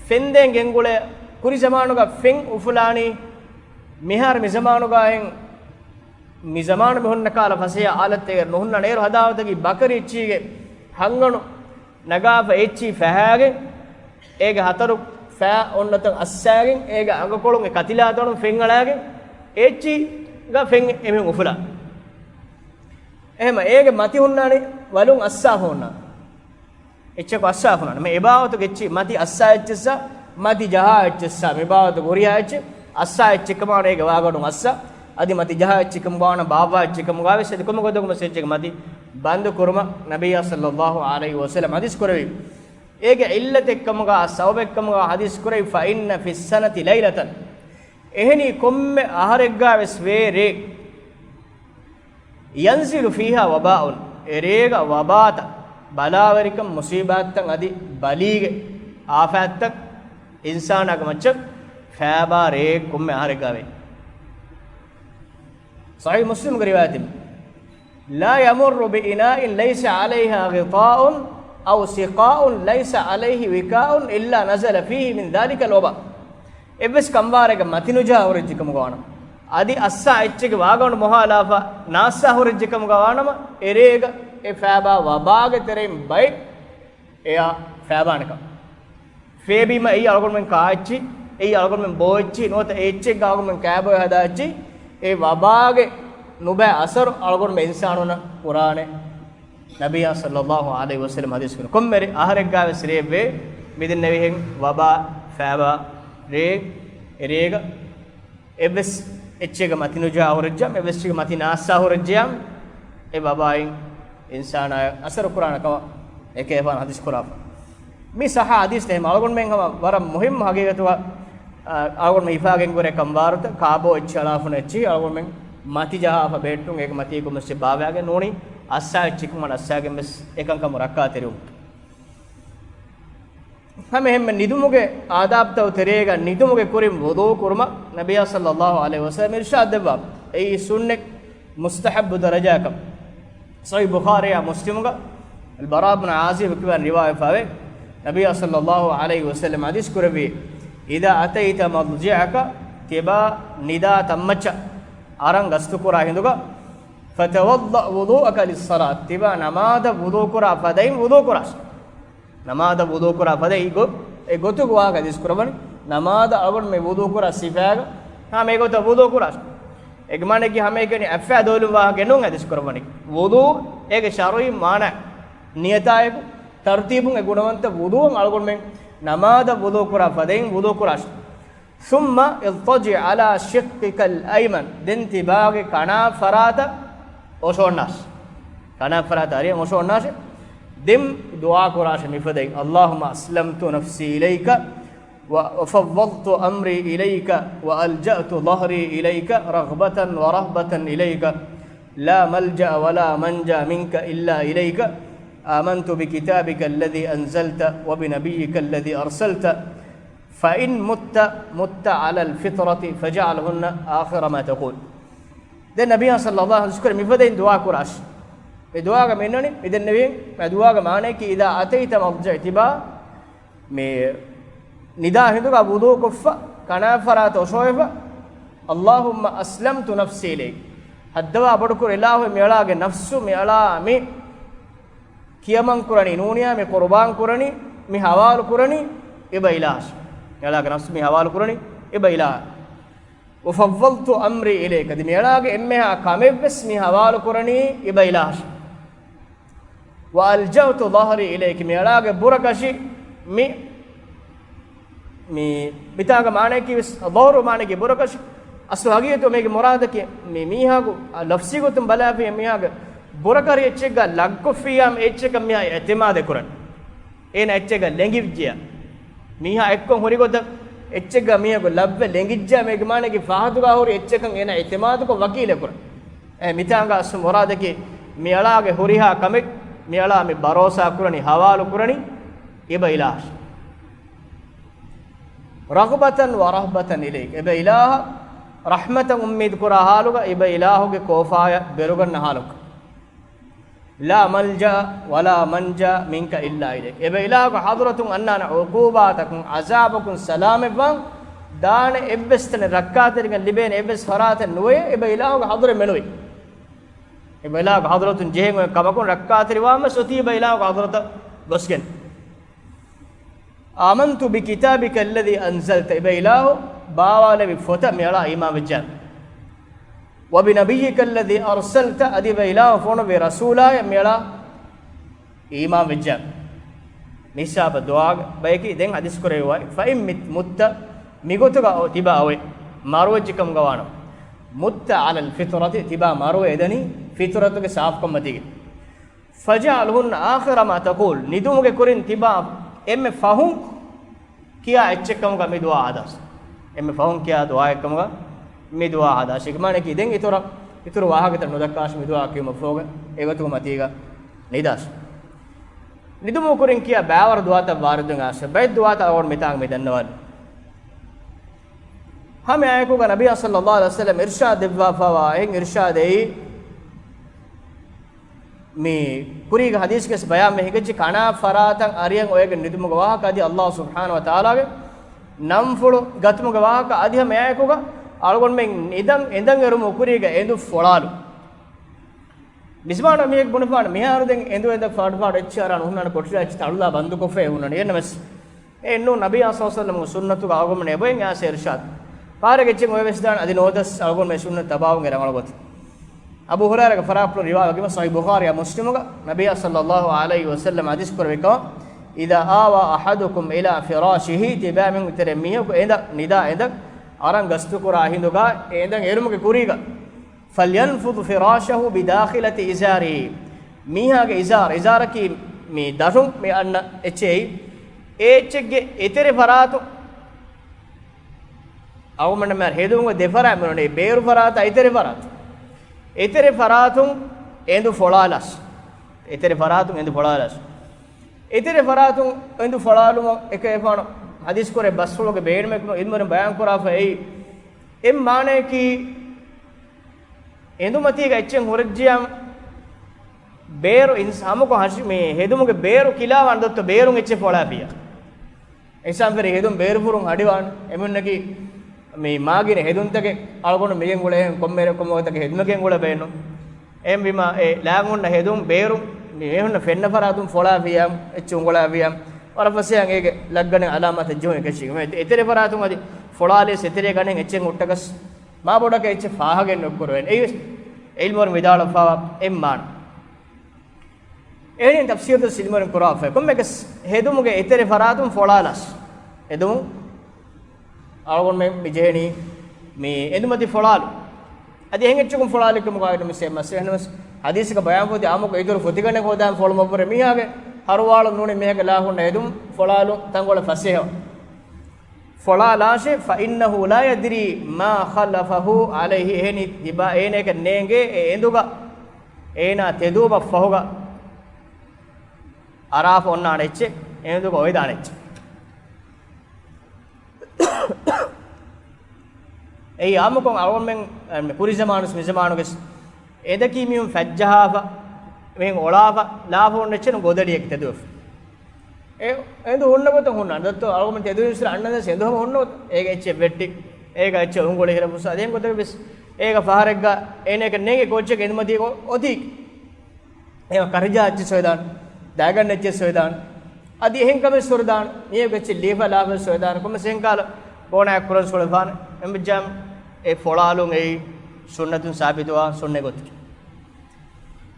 ފެންދޭން ގެންގުޅޭ، ކުރި ޒަމާނުގަ ފެން އުފުލާނީ، މިހާރު މި ޒަމާނުގައި މި ޒަމާނު މި ހުންނަ ކަހަލަ ފަސޭހަ އާލަތެއް ނުހުންނާނެ. އޭރު ހަދާފަ އޮތަކީ ބަކަރި އެއްޗީގެ ހަންގަނޑު ނަގާފަ އެއްޗިހި ފަހާގެން، އޭގެ ހަތަރު ފައި އޮންނަތަން އައްސާގެން، އޭގެ އަނގަކޮޅުން އެ ކަތިލާތަނުން ފެން އަޅާގެން، އެ އެއްޗީގަ ފެން އެމީހުން އުފުލާ. އެހެމަ އޭގެ މަތި ހުންނާނީ ވަލުން އައްސާފަ ހުންނާ. އެއްޗަކު އައްސާފަ ހުންނާނެ. މި އެބާވަތުގެ އެއްޗިހި މަތި އައްސާ އެއްޗެއްސާ، މަތި ޖަހާ އެއްޗެއްސާ، މި ބާވަތުގެ ހުރިހާ އެއްޗެއް އައްސާ އެއްޗެއްކަމާ އޭގެ ވާގަނޑުން އައްސާ، އަދި މަތި ޖަހާ އެއްޗެއްކަމުގަވާނަމަ، ބާއްވާ އެއްޗެއްކަމުގަވާވެސް އަދި ކޮންމެ ގޮތަކުން ވެސް އެއްޗެއްގެ މަތި ބަންދު ކުރުމަށް ނަބިއްޔާ ޞައްލައްލާހު ޢަލައިހި ވަސައްލަމް ޙަދީޘް ކުރެއްވި. އޭގެ ޢިއްލަތެއްކަމުގަ، ސަބަބެއްކަމުގަ ޙަދީޘް ކުރެއްވި، فإن في السنة ليلة، އެހެނީ ކޮންމެ އަހަރެއްގަ ވެސް ވޭ ރޭ، ينزل فيها وباء، އެރޭގަ ވަބާތައް، ބަލާވެރިކަން، މުޞީބާތްތައް އަދި ބަލީގެ އާފާތްތައް އިންސާނާގެ މައްޗަށް ފޭބާ ރޭ ކޮންމެ އަހަރެއްގަ ވޭ. ޞަޙީޙު މުސްލިމްގެ ރިވާޔަތެއް، لا يمر بإناء ليس عليها غطاء أو سقاء ليس عليه وكاء إلا نزل فيه من ذلك الوباء. އެއްވެސް ކަނބާރެއްގަ މަތި ނުޖަހާ ހުރެއްޖެކަމުގަ ވާނަމަ، އަދި އައްސާ އެއްޗެއްގެ ވާގަނޑު މޮހާލާފަ ނާއްސާ ހުރެއްޖެކަމުގަ ވާނަމަ، އެރޭގަ އެ ފޭބާ ވަބާގެ ތެރެއިން ބައެއް އެޔާ ފޭބާނެކަން. ފޭބީމަ އެއީ އަޅުގަނޑުމެން ކާ އެއްޗި، އެއީ އަޅުގަނޑުމެން ބޯ އެއްޗި، ނުވަތަ އެ އެއްޗެއްގަ އަޅުގަނޑުމެން ކާބޮއެ ހަދާ އެއްޗި، އެ ވަބާގެ ނުބައި އަސަރު އަޅުގަނޑުމެން އިންސާނުންނަށް ކުރާނެ. ނަބިއްޔާ ޞައްލައްލާހު ޢަލައިހި ވަސައްލަމް ޙަދީޘް ކުރި ކޮންމެ އަހަރެއްގަ ވެސް ރޭއެއް ވޭ، މިދެންނެވިހެން ވަބާ ފޭބާ ރޭ، އެ ރޭގަ އެއްވެސް އެއްޗެއްގެ މަތި ނުޖަހާ ހުރެއްޖާމަ، އެއްވެސް އެއްޗެއްގެ މަތި ނާއްސާ ހުރެއްޖެޔާމަ، އެ ވަބާއިން އިންސާނާއަށް އަސަރު ކުރާނެ ކަމަށް އެކަލޭގެފާނު ޙަދީޘް ކުރާފަ. މި ޞައްޙަ ޙަދީޘްތައް އެހެމަ އަޅުގަނޑުމެން ހަމަ ވަރަށް މުހިއްމު ޙަޤީޤަތުގަ، އަ، އަޅުގަނޑުމެން ހިފާގެން ހުރޭ ކަނބާރުތައް، ކާބޯ އެއްޗި އަޅާފަ ހުންނަ އެއްޗިހި އަޅުގަނޑުމެން މަތި ޖަހާފަ ބެހެއްޓުން، އޭގެ މަތީ ކޮންމެސް ބާވާގެން ނޫނީ އައްސާ އެއްޗިހި ކަމަށް އައްސާގެން ވެސް އެކަންކަމުން ރައްކާތެރިވުމަށް. ހަމަ އެހެންމެ ނިދުމުގެ އާދާބްތައް ތެރޭގަ ނިދުމުގެ ކުރިން ވުޟޫ ކުރުމަށް ނަބިއްޔާ ޞައްލައްލާހު ޢަލައިހި ވަސައްލަމަ އިރްޝާދް ދެއްވާ. އެއީ ސުންނަތް މުސްތަޙައްބު ދަރަޖާއަކަށް. ޞަޙީޙު ބުޚާރީއާ މުސްލިމުގަ އަލްބަރާ ބިން ޢާޒިބު ކިބައިން ރިވާޔަތްވެފަވޭ، ނަބިއްޔާ ޞައްލައްލާހު ޢަލައިހި ވަސައްލަމަ ޙަދީޘް ކުރެއްވި، إذا أتيت مضجعك، ތިބާ ނިދާ ތަންމައްޗަށް އަރަން ގަސްތުކުރާ ހިނދުގަ، فتوضأ وضوءك للصلاة، ތިބާ ނަމާދަށް ވުޟޫ ކުރާ ފަދައިން ވުޟޫ ކުރާށި. ނަމާދަށް ވުޟޫ ކުރާ ފަދަ އެ ގޮ-، އެ ގޮތުގެ ވާހަކަ ޙަދީޘް ކުރައްވަނީ. ނަމާދަށް އަޅުގަނޑު މި ވުޟޫ ކުރާ ސިފައިގަ ހަމަ އެ ގޮތަށް ވުޟޫ ކުރާށި. އޭގެ މާނައަކީ ހަމައެކަނި އަތްފައި ދޮވެލުން ވާހަކަ ނޫން ޙަދީޘް ކުރައްވަނީ. ވުޟޫ އޭގެ ޝަރުޢީ މާނަ ނިޔަތާއެކު ތަރުތީބުން އެ ގުނަވަންތަ ވުޟޫއަށް އަޅުގަނޑުމެން ނަމާދަށް ވުޟޫ ކުރާ ފަދައިން ވުޟޫ ކުރާށި. ثم اضطجع على شقك الأيمن، ދެން ތިބާގެ ކަނާ ފަރާތަށް އޮށޯންނާށި. ކަނާ ފަރާތަށް އަރިއަށް އޮށޯންނާށި. ދެން ދުޢާ ކުރާށި މިފަދައިން، اللهم أسلمت نفسي إليك و-، وفوضت أمري إليك وألجأت ظهري إليك رغبة ورهبة إليك لا ملجأ ولا منجا منك إلا إليك آمنت بكتابك الذي أنزلت وبنبيك الذي أرسلت فإن مت مت على الفطرة فاجعلهن آخر ما تقول. ދެން ނަބިއްޔާ ޞައްލައްލާހު ޢަލައިހި ވަސައްލަމަ މިފަދައިން ދުޢާ ކުރާށި. މި ދުޢާގަ މި އިންނަނީ، މި ދެންނެވި، މި ދުޢާގެ މާނައަކީ، إذا أتيت مضجعك، ތިބާ މި ނިދާ ހިނދުގަ ވުޟޫ ކޮށްފަ، ކަނާ ފަރާތަށް އޮށޯވެފަ، اللهم أسلمت نفسي إليك. ހައްދަވާ ބޮޑުކުރު އިލާހު، މިއަޅާގެ ނަފްސު، މިއަޅާ މި ކިޔަމަން ކުރަނީ ނޫނިޔާ، މި ޤުރުބާން ކުރަނީ، މި ހަވާލު ކުރަނީ އިބަ އިލާހަށް. އެއަޅާގެ ނަފްސު މި ހަވާލު ކުރަނީ އިބަ އިލާހަށް. وفوضت أمري إليك، އަދި މިއަޅާގެ އެންމެހާ ކަމެއްވެސް މި ހަވާލު ކުރަނީ އިބަ އިލާހަށް. وألجأت ظهري إليك، މިއަޅާގެ ބުރަކަށި މި، މި، މިތާގެ މާނައަކީ ވެސް، ޟަހުރު މާނައަކީ ބުރަކަށި. އަސްލު ހަގީގަތު މީގެ މުރާދަކީ މި މީހާގެ ލަފްޒީ ގޮތުން ބަލާފިޔަ މީހާގެ ބުރަކަށި އެއްޗެއްގަ ލައްކޮށްފިއްޔާ އެއްޗަކަށް މިއާ އިޢުތިމާދެއް ކުރަން. އޭނަ އެއްޗެއްގަ ލެނގިއްޖެޔާ، މީހާ އެއްކޮށް ހުރި ގޮތަށް އެއްޗެއްގަ މީހަކު ލައްވެ ލެނގިއްޖެޔާ، މޭގެ މާނައަކީ ފާހަތުގަ ހުރި އެއްޗަކަށް އޭނަ އިޢުތިމާދުކޮށް ވަކީލެއް ކުރަން. އެ މިތާނގަ އަސްލު މުރާދަކީ މިއަޅާގެ ހުރިހާ ކަމެއް މިއަޅާ މި ބަރޯސާ ކުރަނީ، ހަވާލު ކުރަނީ އިބަ އިލާހަށް. رغبة ورهبة إليك، އިބަ އިލާހަށް ރަޙްމަތަށް އުއްމީދު ކުރާ ހާލުގަ، އިބަ އިލާހުގެ ކޯފާޔަށް ބިރުގަންނަ ހާލުގަ. لا ملجأ ولا منجا منك إلا إليك. އެބަ އިލާހުގެ ޙަޟްރަތުން އަންނާނެ ޢުޤޫބާތަކުން، ޢަޒާބަކުން ސަލާމަތްވާން ދާނެ އެއްވެސް ތަނެއް، ރައްކާތެރިކަން ލިބޭނެ އެއްވެސް ފަރާތެއް ނުވޭ، އެބަ އިލާހުގެ ޙަޟްރަތް މެނުވީ. އެބަ އިލާހުގެ ޙަޟްރަތުން ޖެހެން އޮތް ކަމަކުން ރައްކާތެރިވާން ވެސް އޮތީ އެބަ އިލާހުގެ ޙަޟްރަތަށް ގޮސްގެން. آمنت بكتابك الذي أنزلت، އެބަ އިލާހު ބާވާލެވި ފޮތަށް މިއަޅާ އީމާން ވެއްޖެ. وبنبيك الذي أرسلت، އަދި އެބަ އިލާހު ފޮނުއްވި ރަސޫލާއަށް މިއަޅާ އީމާން ވެއްޖެ. މިހިސާބަށް ދުޢާ ބަޔަކީ ދެން ޙަދީޘް ކުރެވި، فإن مت، މިގޮތުގަ އޮ-، ތިބާ އޮވެ، މަރުވެއްޖެ ކަމުގަ ވާނަމަ، مت على الفطرة، ތިބާ މަރުވެ އެދަނީ ފިޠުރަތުގެ ސާފުކަންމަތީގަ. فاجعلهن آخر ما تقول، ނިދުމުގެ ކުރިން ތިބާ އެންމެ ފަހުން ކިޔާ އެއްޗެއްކަމުގަ މި ދުޢާ ހަދާށި. އެންމެ ފަހުން ކިޔާ ދުޢާއެއްކަމުގަ މި ދުޢާ ހަދާށި. އޭގެ މާނައަކީ ދެން އިތުރަށް، އިތުރު ވާހަކަތައް ނުދައްކާށި މި ދުޢާ ކިޔުމަށްފަހުގަ އެގޮތުގެ މަތީގަ ނިދާށި. ނިދުމުގެ ކުރިން ކިޔާ ބައިވަރު ދުޢާތައް ވާރިދުވެގެން އައިސް، ބައެއް ދުޢާތައް އަޅުގަނޑު މިތާނގަ މި ދަންނަވާލި. ހަމައެއާއެކުގަ ނަބިއްޔާ ޞައްލައްލާހު ޢަލައިހި ވަސައްލަމަ އިރްޝާދު ދެއްވާފައިވާ އެހެން އިރްޝާދެއް އެއީ، މި ކުރީގެ ޙަދީޘްގައި ބަޔާންވެ ހިނގައްޖެ، ކަނާ ފަރާތަށް އަރިއަށް އޮވެގެން ނިދުމުގެ ވާހަކަ އަދި ﷲ ސުބްޙާނަހޫ ވަތަޢާލާގެ ނަންފުޅު ގަތުމުގެ ވާހަކަ އަދި ހަމައެއާއެކުގަ އަޅުގަނޑުމެން ނިދަން އެނދަން އެރުމުގެ ކުރީގަ އެނދު ފޮޅާލު. މިޒުވާނު މީހެއް ބުނެފާނެ މިހާރު ދެން އެނދު އެނދަށް ފާޑު ފާޑު އެއްޗެއް އަރާން ހުންނާނެ ކޮޓަރިއާ އެއްޗެއް ތަޅުލާ ބަންދުކޮށްފައި ހުންނާނެ. އެހެންނަމަވެސް އެއެއްނޫން ނަބިއްޔާ ޞައްލައްލާހު ޢަލައިހި ވަސައްލަމަ ސުންނަތުގަ އަޅުގަނޑުމެން އެބައިން އާސެ އިރްޝާދު. ފާރެއްގެ އެއްޗެއް އޮވެވެސް ދާނެ އަދި ނުވަތަސް އަޅުގަނޑުމެން ސުންނަތު ތަބާވުމުގެ ރަނގަޅު ގޮތެއް. އަބޫ ހުރައިރާގެ ފަރާތުން ރިވާވެގެން ޞަޙީޙު ބުޚާރީއާ މުސްލިމުގަ ނަބިއްޔާ ޞައްލައްލާހު ޢަލައިހި ވަސައްލަމަ ޙަދީޘް ކުރެއްވި ކަމަށް، إذا آوى أحدكم إلى فراشه، ތިބާމީހުން ތެރެ މީހަކު އެނދަށް، ނިދާ އެނދަށް އަރަން ގަސްތުކުރާ ހިނދުގަ އެ އެނދަށް އެރުމުގެ ކުރީގަ، فلينفض فراشه بداخلة إزاره، މީހާގެ އިޒާރު، އިޒާރަކީ މި ދަށުން މި އަންނަ އެއްޗެއް، އެ އެއްޗެއްގެ އެތެރެ ފަރާތުން، އަޅުގަނޑުމެން ހެދުމުގެ ދެފަރާތް މިއޮންނަނީ، ބޭރު ފަރާތާ އެތެރެ ފަރާތުން، އެތެރެ ފަރާތުން އެނދު ފޮޅާލާށި. އެތެރެ ފަރާތުން އެނދު ފޮޅާލާށި. އެތެރެ ފަރާތުން އެނދު ފޮޅާލުމަށް އެކަލޭގެފާނު ޙަދީޘް ކުރޭ ބަސްފުޅުގެ ބޭނުމެއް އިލްމުވެރިން ބަޔާން ކުރާފަ އެއީ، އެ މާނަޔަކީ، އެނދުމަތީގަ އެއްޗެއް ހުރެއްޖިޔާ ބޭރު އިންސ-، ހަމަކޮށް ހަށި-، މި ހެދުމުގެ ބޭރު ކިލާވާން ދޮއްތޯ ބޭރުން އެއްޗެއް ފޮޅާފިޔާ. އިންސާން ފެރި ހެދުން ބޭރުފުރުން ހަޑިވާން. އެމީހުންނަކީ މި މާގިނަ ހެދުންތަކެއް އަޅުގަނޑު މިގެން ގުޅޭ ކޮންމެ ކޮންމެ ވަގުތަކެއް ހެދުމެއް ގެން ގުޅޭ ބޭނުން. އެހެންވީމާ އެ ލާން ހުންނަ ހެދުން ބޭރުން މި މީހުންނަށް ފެންނަ ފަރާތުން ފޮޅާފިޔާ އެއްޗެއް އުނގުޅާފިޔާ ވަރަށް ފަސޭހައިން އޭގެ ލައްގަނޑެއް އަލާމާތެއް ޖެހުން އެކަށީގެ. އެތެރެ ފަރާތުން އަދި ފޮޅާލިޔަސް އެތެރޭ ގަނޑެއް އެއްޗެއް ހުއްޓަގަސް މާބޮޑަކަށް އެއްޗެއް ފާހަގައެއް ނުކުރެވޭނެ. އެއީވެސް އިލްމުވެރިން ވިދާޅުވެފައިވާ އެއް މާނަ. އެހެނީ ތަފްސީރު ދެސް އިލްމުވެރިން ކުރާފައި. ކޮންމެއަކަސް ހެދުމުގެ އެތެރެ ފަރާތުން ފޮޅާލާސް. ހެދުމުން އަޅުގަނޑުމެން މި ޖެހެނީ މި އެނދުމަތި ފޮޅާލު. އަދި އެހެން އެއްޗަކުން ފޮޅާލިކަމުގައި މި ސޭ މައްސަލަ އެހެނަސް ޙަދީޘަކަށް ބަޔާންފޮތި އާއްމުކޮށް އިތުރު ފޮތިގަނޑެއް ހޯދާން ފޮޅުމަށްވުރެ މީހާގެ ހަރުވާޅު ނޫނީ މީހާގެ ލާ ހުންނަ ހެދުން ފޮޅާލު ތަންކޮޅެއް ފަސޭހަ. ފޮޅާލާށޭ، فإنه لا يدري ما خلفه عليه، އެހެނީ ތިބާ އޭނައަކަށް ނޭނގޭ އެ އެނދުގަ އޭނާ ތެދުވުމަށް ފަހުގަ އަރާފަ އޮންނާނެ އެއްޗެއް، އެ އެނދުގަ އޮވެދާނެ އެއްޗެއް. އެއީ އާއްމުކޮށް އަޅުގަނޑުމެން، އަ، ކުރި ޒަމާނުސް މި ޒަމާނުގެސް އެދަކީ މީހުން ފައްޖަހާފަ، މީހުން އޮޅާފަ، ލާފަ އޮންނަ އެއްޗެއް ނޫން ގޮދަޑިއެއްގަ ތެދުވެފަ. އެ އެނދު ހުންނަ ގޮތަށް ހުންނާނެ. ދޮއްތޯ އަޅުގަނޑު ތެދުވި އިސްރަ އަންނަން އެނދު ހަމަ ހުންނަ ގޮތަށް. އޭގަ އެއްޗެއް ވެއްޓި، އޭގަ އެއްޗެއް އުނގުޅި ހިރަ ފުސް އަދި އެން ގޮތަށް ވެސް އޭގަ ފަހަރެއްގަ އޭނައަކަށް ނޭނގެ ކޯއްޗެއް އެނދުމަތީ އޮތީ. އޭ ކަރިޖާ އެއްޗެއް ސޮއިދާން، ދާގަނޑަ އެއްޗެއް ސޮއިދާން، އަދި އެހެން ކަމެއް ސޮރިދާން، މިއޭގެ އެއްޗެއް ލީފަ ލާފަ ސޮއިދާން، ކޮންމެސް އެހެން ކަހަލަ ގޯނާއެއް ކުރަން ސުޅެފާނެ. އެމްޖާމް އެ ފޮޅާލުން އެއީ ސުންނަތުން ސާބިތުވާ ސުންނަ ގޮތަކީ.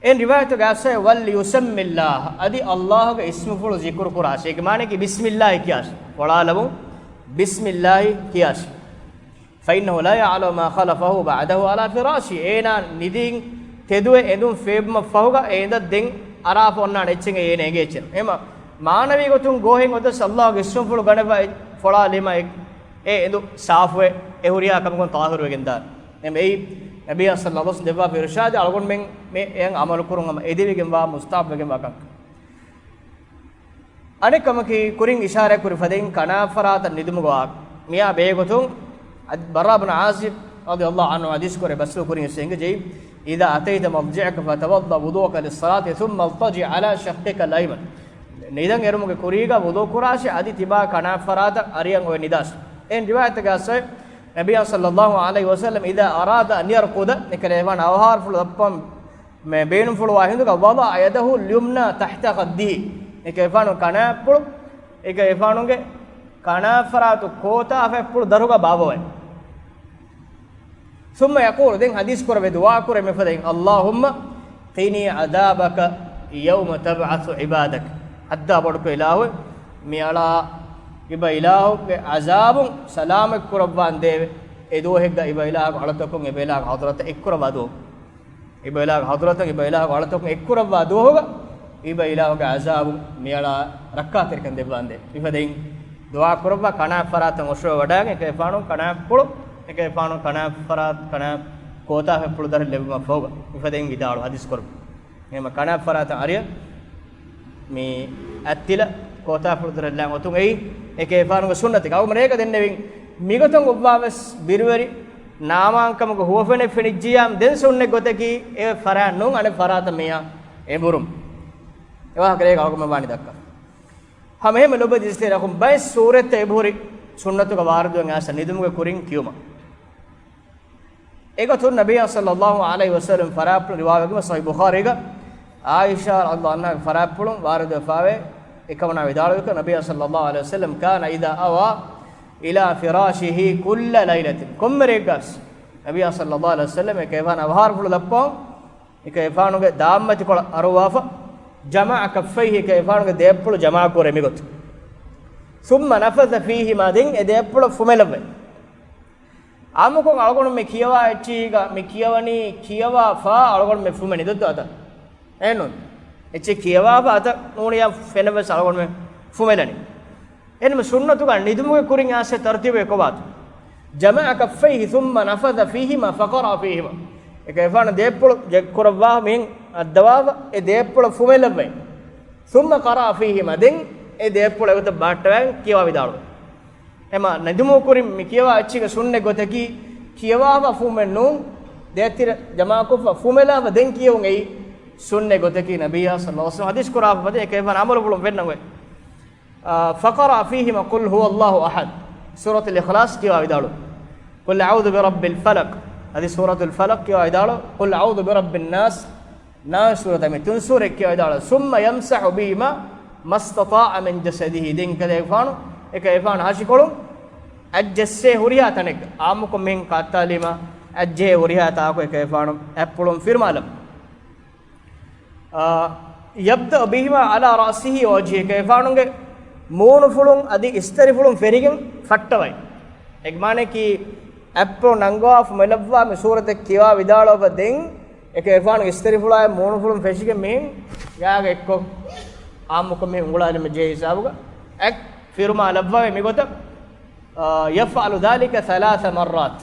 އެން ރިވާޔަތުގެ އަސްލު ވަލްޔުސައްމި ﷲ، އަދި ﷲގެ އިސްމުފުޅު ޒިކުރު ކުރާށޭ. އޭގެ މާނައަކީ ބިސްމިﷲ ކިޔާށޭ. ފޮޅާލަމުން ބިސްމިﷲ ކިޔާށޭ. فإنه لا يعلم ما خلفه بعده على فراشه. އޭނާ ނިދިން ތެދުވެ އެނދުން ފޭބުމަށް ފަހުގަ އެ އެނދަށް ދެން އަރާފަ އޮންނާނެ އެއްޗެއް އޭނަ އެނގޭ އެއްޗެއް. އެހެންމަ މާނަވީ ގޮތުން ގޯހެއް އޮތަސް ﷲގެ އިސްމުފުޅު ގަނެފަ އެ ފޮޅާލީމަ އެ، އެ އެނދު ސާފުވެ އެ ހުރިހާ ކަމަކުން ޠާހިރުވެގެން ދާނެ. އެހެން އެއީ ނަބިއްޔާ ޞައްލަﷲު ޢަލައިހި ވަސައްލަމް ދެއްވާފަ އިރުޝާދެއް އަޅުގަނޑުމެން މި އެއަށް ޢަމަލު ކުރުން ހަމަ އެދެވިގެންވާ މުސްތަޙައްބުވެގެންވާ ކަންކަން. އަނެއް ކަމަކީ، ކުރިން އިޝާރާތް ކުރި ފަދައިން ކަނާތް ފަރާތަށް ނިދުމުގަ ވާ މިއާ ބެހޭ ގޮތުން، އަދި ބަރާ ބުނު ޢާޒިބް ރަޟިޔަﷲ ޢަންހު ޙަދީޘް ކުރޭ ބަސްފުޅު ކުރިން އެސެނގެ ޖެހި، إذا أتيت مضجعك فتوضأ وضوءك للصلاة ثم اضطجع على شقك الأيمن. ނިދަން އެރުމުގެ ކުރީގަ ވުޟޫ ކުރާށޭ، އަދި ތިބާ ކަނާތް ފަރާތަށް އަރިއަށް އޮވެ ނިދާށޭ. އެހެން ރިވާޔަތެއްގަ އަސްލު، ނަބިއްޔާ ޞައްލަﷲު ޢަލައިހި ވަސައްލަމް إذا أراد أن يرقد، އެކަލޭގެފާނު އަވަހާރަފުޅު ދައްޕަން މި ބޭނުންފުޅުވާ ހިނދުގަ، وضع يده اليمنى تحت خده، އެކަލޭގެފާނު ކަނާތްޕުޅު، އެކަލޭގެފާނުގެ ކަނާތް ފަރާތު ކޯތާފަތްޕުޅު ދަރުގަ ބާއްވަވައި. ثم يقول، ދެން ޙަދީޘް ކުރެވޭ ދުޢާ ކުރޭ މިފަދައިން، اللهم قني عذابك يوم تبعث عبادك. ހައްދާ ބޮޑުކޮށް އިލާހު، މިއަޅާ އިބަ އިލާހުގެ ޢަޒާބުން ސަލާމަތް ކުރައްވާނދޭވެ. އެ ދުވަހެއްގަ އިބަ އިލާހުގެ އަޅަތަކުން އިބަ އިލާހުގެ ޙަޟްރަތަށް އެއްކުރައްވާ ދުވަހު. އިބަ އިލާހުގެ ޙަޟްރަތަށް އިބަ އިލާހުގެ އަޅަތަކުން އެއްކުރައްވާ ދުވަހުގަ، އިބަ އިލާހުގެ ޢަޒާބު މިއަޅާ ރައްކާތެރިކަން ދެއްވާނދޭ. މިފަދައިން ދުޢާ ކުރައްވާ ކަނާތް ފަރާތަށް އޮށޯވެ ވަޑައިގެން އެކަލޭގެފާނު ކަނާތްޕުޅު، އެކަލޭގެފާނު ކަނާތް ފަރާތު ކަނާތް ކޯތާފަތްޕުޅު ދަރި ލެއްވުމަށްފަހުގަ. މިފަދައިން ވިދާޅު ޙަދީޘް ކުރައްވާ. އެހެންމަ ކަނާތް ފަރާތަށް އަރިއަށް މި އަތްތިލަ ކޯތާފުޅު ދަރި ލާން އޮތުން އެއީ އެކަލޭގެފާނުގެ ސުންނަތެއް. އަޅުގަނޑު ރޭގަ ދެންނެވިން މިގޮތަށް އޮއްވާވެސް ބިރުވެރި ނާމާންކަމުގެ ހުވަފެނެއް ފެނިއްޖިއްޔާ ދެން ސުންނަތް ގޮތަކީ އެ ފަރާތް ނޫން އަނެއް ފަރާތަށް މިއާ އެނބުރުން. އެ ވާހަކަ ރޭގަ އަޅުގަނޑުމެން ވާނީ ދައްކާ. ހަމައެހެންމެ ލޮބުވެތި އިސްތޭރަކުން ބައެއް ސޫރަތްތައް އެބަހުރި ސުންނަތުގަ ވާރިދުވެ އައިސް ނިދުމުގެ ކުރިން ކިޔުމަށް. އެގޮތުން ނަބިއްޔާ ޞައްލަﷲު ޢަލައިހި ވަސައްލަމް ފަރާތްޕުޅު ރިވާވެގެން ޞަޙީޙު ބުޚާރީގަ ޢާއިޝާ ރަޟިޔަﷲު ޢަންހާގެ ފަރާތްޕުޅުން ވާރިދުވެފައިވޭ. އެކަމަނާ ވިދާޅުވިކަން ނަބިއްޔާ ޞައްލަﷲު ޢަލައިހި ވަސައްލަމް كان إذا أوى إلى فراشه كل ليلة، ކޮންމެ ރެއެއްގަސް ނަބިއްޔާ ޞައްލަﷲު ޢަލައިހި ވަސައްލަމް އެކަލޭގެފާނު އަވަހާރަފުޅު ދައްޕަވަން، އެކަލޭގެފާނުގެ ދާންމަތިކޮޅަށް އަރުވާފަ، جمع كفيه، އެކަލޭގެފާނުގެ ދެއަތްޕުޅު ޖަމާކުރޭ މިގޮތަށް. ثم نفث فيهما، ދެން އެ ދެއަތްޕުޅަށް ފުމެލައްވައި. އާއްމުކޮށް އަޅުގަނޑު މި ކިޔަވާ އެއްޗީގަ، މި ކިޔަވަނީ ކިޔަވާފަ އަޅުގަނޑު މި ފުމެނީ ދޮއްތޯ އަތަށް. އެހެންނޫން. އެއްޗެއް ކިޔަވާފަ އަތަށް ނޫނިއްޔާ ފެނަވެސް އަޅުގަނޑުމެން ފުމެލަނީ. އެހެންމެ ސުންނަތުގަ ނިދުމުގެ ކުރިން އައިސް ތަރުތީބު އެކޮބާތު؟ جمع كفيه ثم نفث فيهما فقرأ فيهما. އެކަލޭގެފާނު ދެއަތްޕުޅު ޖެއްކުރައްވާ މިހެން އައްދަވާފަ އެ ދެއަތްޕުޅަށް ފުމެލައްވައި. ثم قرأ فيهما، ދެން އެ ދެ އަތްޕުޅު އެގޮތަށް ބަހައްޓަވައި ކިޔަވާ ވިދާޅުވި. އެމަ ނިދުމު ކުރިން މި ކިޔަވާ އެއްޗިގެ ސުންނަތް ގޮތަކީ، ކިޔަވާފަ ފުހުމެއް ނޫން، ދެ އަތްތިރަ ޖަމާކޮށްފަ ފުމެލާފަ ދެން ކިޔެވުން އެއީ ސުންނަތް ގޮތަކީ، ނަބިއްޔާ ޞައްލައްލާހު ޢަލައިހި ވަސައްލަމަ ޙަދީޘް ކުރާފަ ފަދަ އެކަ އެފާން ޢަމަލު ފުޅުން ފެންނަން އޮތް. އާ، فقرأ فيهما قل هو الله أحد، ސޫރަތުލް އިޚްލާޞް ކިޔަވާ ވިދާޅު. قل أعوذ برب الفلق، އަދި ސޫރަތުލް ފަލަޤް ކިޔަވާ ވިދާޅު. قل أعوذ برب الناس، ނާސް ސޫރަތަށް މި ތިން ސޫރަ ކިޔަވާ ވިދާޅު. ثم يمسح بهما ما استطاع من جسده، ދެން އެކަލޭގެފާނު، އެކަލޭގެފާނު ހަށިކޮޅުން އަތްޖެއްސޭ ހުރިހާ ތަނެއްގަ، އާއްމުކޮށް މިހެން ކާއްތާލީމަ އަތްޖެހޭ ހުރިހާ ތާކު އެކަލޭގެފާނު އަތްޕުޅުން ފިރުމާލަން. އާ، يبدأ بهما على رأسه ووجهه، އެކަލޭގެފާނުގެ މޫނުފުޅުން އަދި އިސްތަށިފުޅުން ފެށިގެން ފައްޓަވައި. އޭގެ މާނައަކީ، އަތްޕުޅު ނަންގަވާ ފުމެލައްވާ މި ސޫރަތެއް ކިޔަވާ ވިދާޅުވާފަ ދެން، އެކަލޭގެފާނުގެ އިސްތަށިފުޅާއި މޫނުފުޅުން ފެށިގެން މިހެން ގާގަ އެއްކޮށް، އާއްމުކޮށް މިހެން އުނގުޅާލުމަށް ޖެހޭ ހިސާބުގަ އަތް ފިރުމާލައްވަވޭ މިގޮތަށް. އާ، يفعل ذلك ثلاث مرات،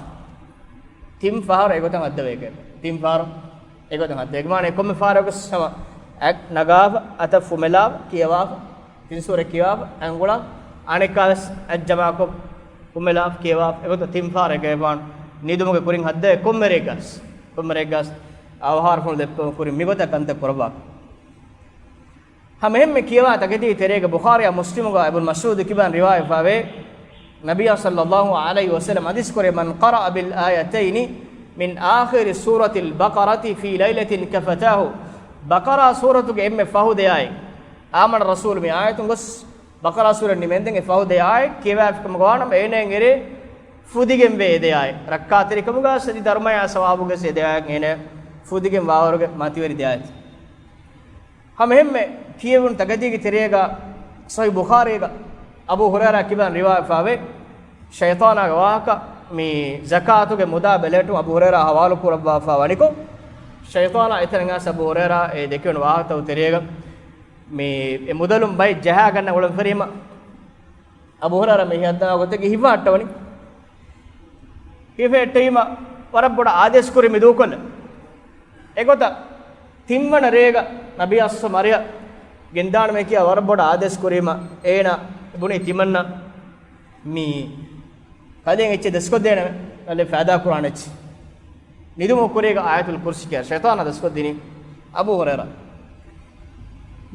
ތިން ފަހަރު އެގޮތަށް ހައްދަވޭ ކެ. ތިން ފަހަރު އެގޮތަށް ހައްދަވޭ. އޭގެ މާނަ ކޮންމެ ފަހަރަކުވެސް ހަމަ އަތް ނަގާފަ، އަތަށް ފުމެލާފަ، ކިޔަވާފަ، ތިން ސޫރަ ކިޔަވާފަ، އަތް އުނގުޅާ، އަނެއްކާވެސް އަތް ޖަމާކޮށް، ފުމެލާފަ، ކިޔަވާފަ، އެގޮތަށް ތިން ފަހަރަކަށް އެކަލޭގެފާނު ނިދުމުގެ ކުރިން ހައްދަވޭ. ކޮންމެ ރެއެއްގަސް، ކޮންމެ ރެއެއްގަސް އަވަހާރަފުޅު ދެއްކުން ކުރިން މިގޮތަށް ކަންތައް ކުރައްވާފަ. ހަމައެހެންމެ ކިޔަވާ ތަކެތީގެ ތެރޭގަ ބުޚާރީއާ މުސްލިމުގަ އިބްނު މަސްޢޫދު ކިބައިން ރިވާޔަތްވެފައިވޭ، ނަބިއްޔާ ޞައްލައްލާހު ޢަލައިހި ވަސައްލަމަ ޙަދީޘް ކުރޭ، من قرأ بالآيتين من آخر سورة البقرة في ليلة كفتاه، ބަޤަރާ ސޫރަތުގެ އެންމެ ފަހު ދެ އާޔަތް، އާމަނަ ރަސޫލު މި އާޔަތުން ގޮސް، ބަޤަރާ ސޫރަ ނިމެންދެން އެ ފަހު ދެ އާޔަތް ކިޔަވާފަ ކަމުގަ ވާނަމަ، އޭނައަށް އެރޭ ފުދިގެންވޭ އެ ދެ އާޔަތް. ރައްކާތެރިކަމުގަ އަދި ދަރުމަޔާ ސަވާބުގަ އެ ދެ އާޔަތް އޭނަ ފުދިގެން ވާވަރުގެ މަތިވެރި ދެ އާޔަތް. ހަމައެހެންމެ ކިޔެވުނު ތަކެތީގެ ތެރޭގަ ޞަޙީޙު ބުޚާރީގަ އަބޫ ހުރައިރާ ކިބައިން ރިވާޔަތްވެފައިވޭ، ޝައިޠާނާގެ ވާހަކަ މި ޒަކާތުގެ މުދާ ބެލެޓުން އަބޫ ހުރައިރާ ޙަވާލު ކުރައްވާފަ ވަނިކޮށް، ޝައިޠާނާ އެތަނަށް އައިސް އަބޫ ހުރައިރާ އެ ދެކެވުނު ވާހަކަތައް ތެރޭގަ މި އެ މުދަލުން ބައެއް ޖަހާގަންނަ އުޅެން ފެރީމަ، އަބޫ ހުރައިރާ މި ހައްދަވާ ގޮތަކީ ހިފަހައްޓަވަނީ. ހިފެއްޓެވީމަ ވަރަށް ބޮޑަށް އާދޭސް ކުރި މި ދޫކޮށްލަން. އެގޮތަށް ތިންވަނަ ރޭގަ ނަބިއްޔާ ޞައްލައްލާހު ޢަލައިހި ވަސައްލަމަ މަރިޔަ ގެންދާނަމޭ ކިޔާ ވަރަށް ބޮޑަށް އާދޭސް ކުރީމަ، އޭނާ ބުނީ ތިމަންނަ މި ކަލޭން އެއްޗެއް ދަސްކޮށްދޭނަމޭ، ކަލޭ ފައިދާ ކުރާނެ އެއްޗެއް. ނިދުމު ކުރީގަ އާޔަތުލް ކުރްސި ކިޔާ ޝައިޠާނާ ދަސްކޮށްދިނީ އަބޫ ހުރައިރާ.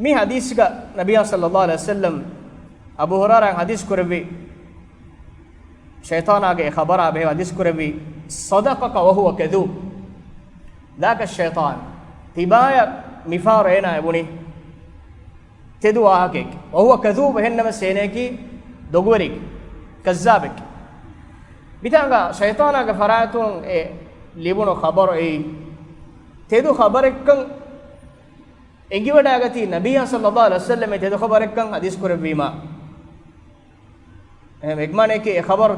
މި ޙަދީޘްގަ ނަބިއްޔާ ޞައްލައްލާހު ޢަލައިހި ވަސައްލަމް އަބޫ ހުރައިރާއަށް ޙަދީޘް ކުރެއްވި، ޝައިޠާނާގެ އެ ޚަބަރާ ބެހޭ ޙަދީޘް ކުރެއްވި، صدقك وهو كذوب، ذاك الشيطان، ތިބާޔަށް މިފަހަރު އޭނާ އެބުނީ ތެދު ވާހަކައެކޭ. وهو كذوب، އެހެންނަމަސް އޭނައަކީ ދޮގުވެރިއެކޭ، ކައްޒާބެކޭ. މިތާނގަ ޝައިޠާނާގެ ފަރާތުން އެ ލިބުނު ޚަބަރު އެއީ ތެދު ޚަބަރެއްކަން އެނގިވަޑައިގަތީ، ނަބިއްޔާ ޞައްލައްލާހު ޢަލައިހި ވަސައްލަމް އެ ތެދު ޚަބަރެއްކަން ޙަދީޘް ކުރެއްވީމާ. އެހެން އެގްމާނެކޭ އެ ޚަބަރު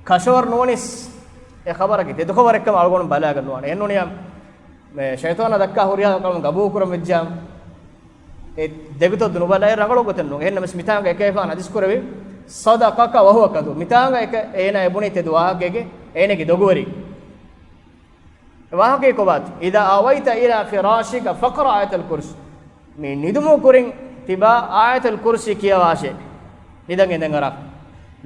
ކަށަވަރު ނުވަނީސް، އެ ޚަބަރަކީ ތެދު ޚަބަރެއްކަމަށް އަޅުގަނޑު ބަލާގަން ނުވާނެ. އެހެންނޫނިއްޔާ، މެ ޝައިޠާނާ ދައްކާ ހުރިހާ ކަމެއް ގަބޫލު ކުރަން ވެއްޖާ، އެ ދެގޮތަށް ނުބަލާ އެ ރަނގަޅު ގޮތެއް ނޫން. އެހެންނަމަސް މިތާނގަ އެކަލޭގެފާނު ޙަދީޘް ކުރެއްވި، صدقك وهو كذوب. މިތާނގަ އެކަ، އޭނާ އެބުނީ ތެދު ވާހަކައެކޭ، އޭނަގެ ދޮގުވެރި. ވާހަކައެއް ކޮބާތޯ؟ إذا آويت إلى فراشك فاقرأ آية الكرسي. މި ނިދުމުގެ ކުރިން ތިބާ އާޔަތުލް ކުރްސީ ކިޔަވާށޭ. ނިދަން އިނދެން އަރާ.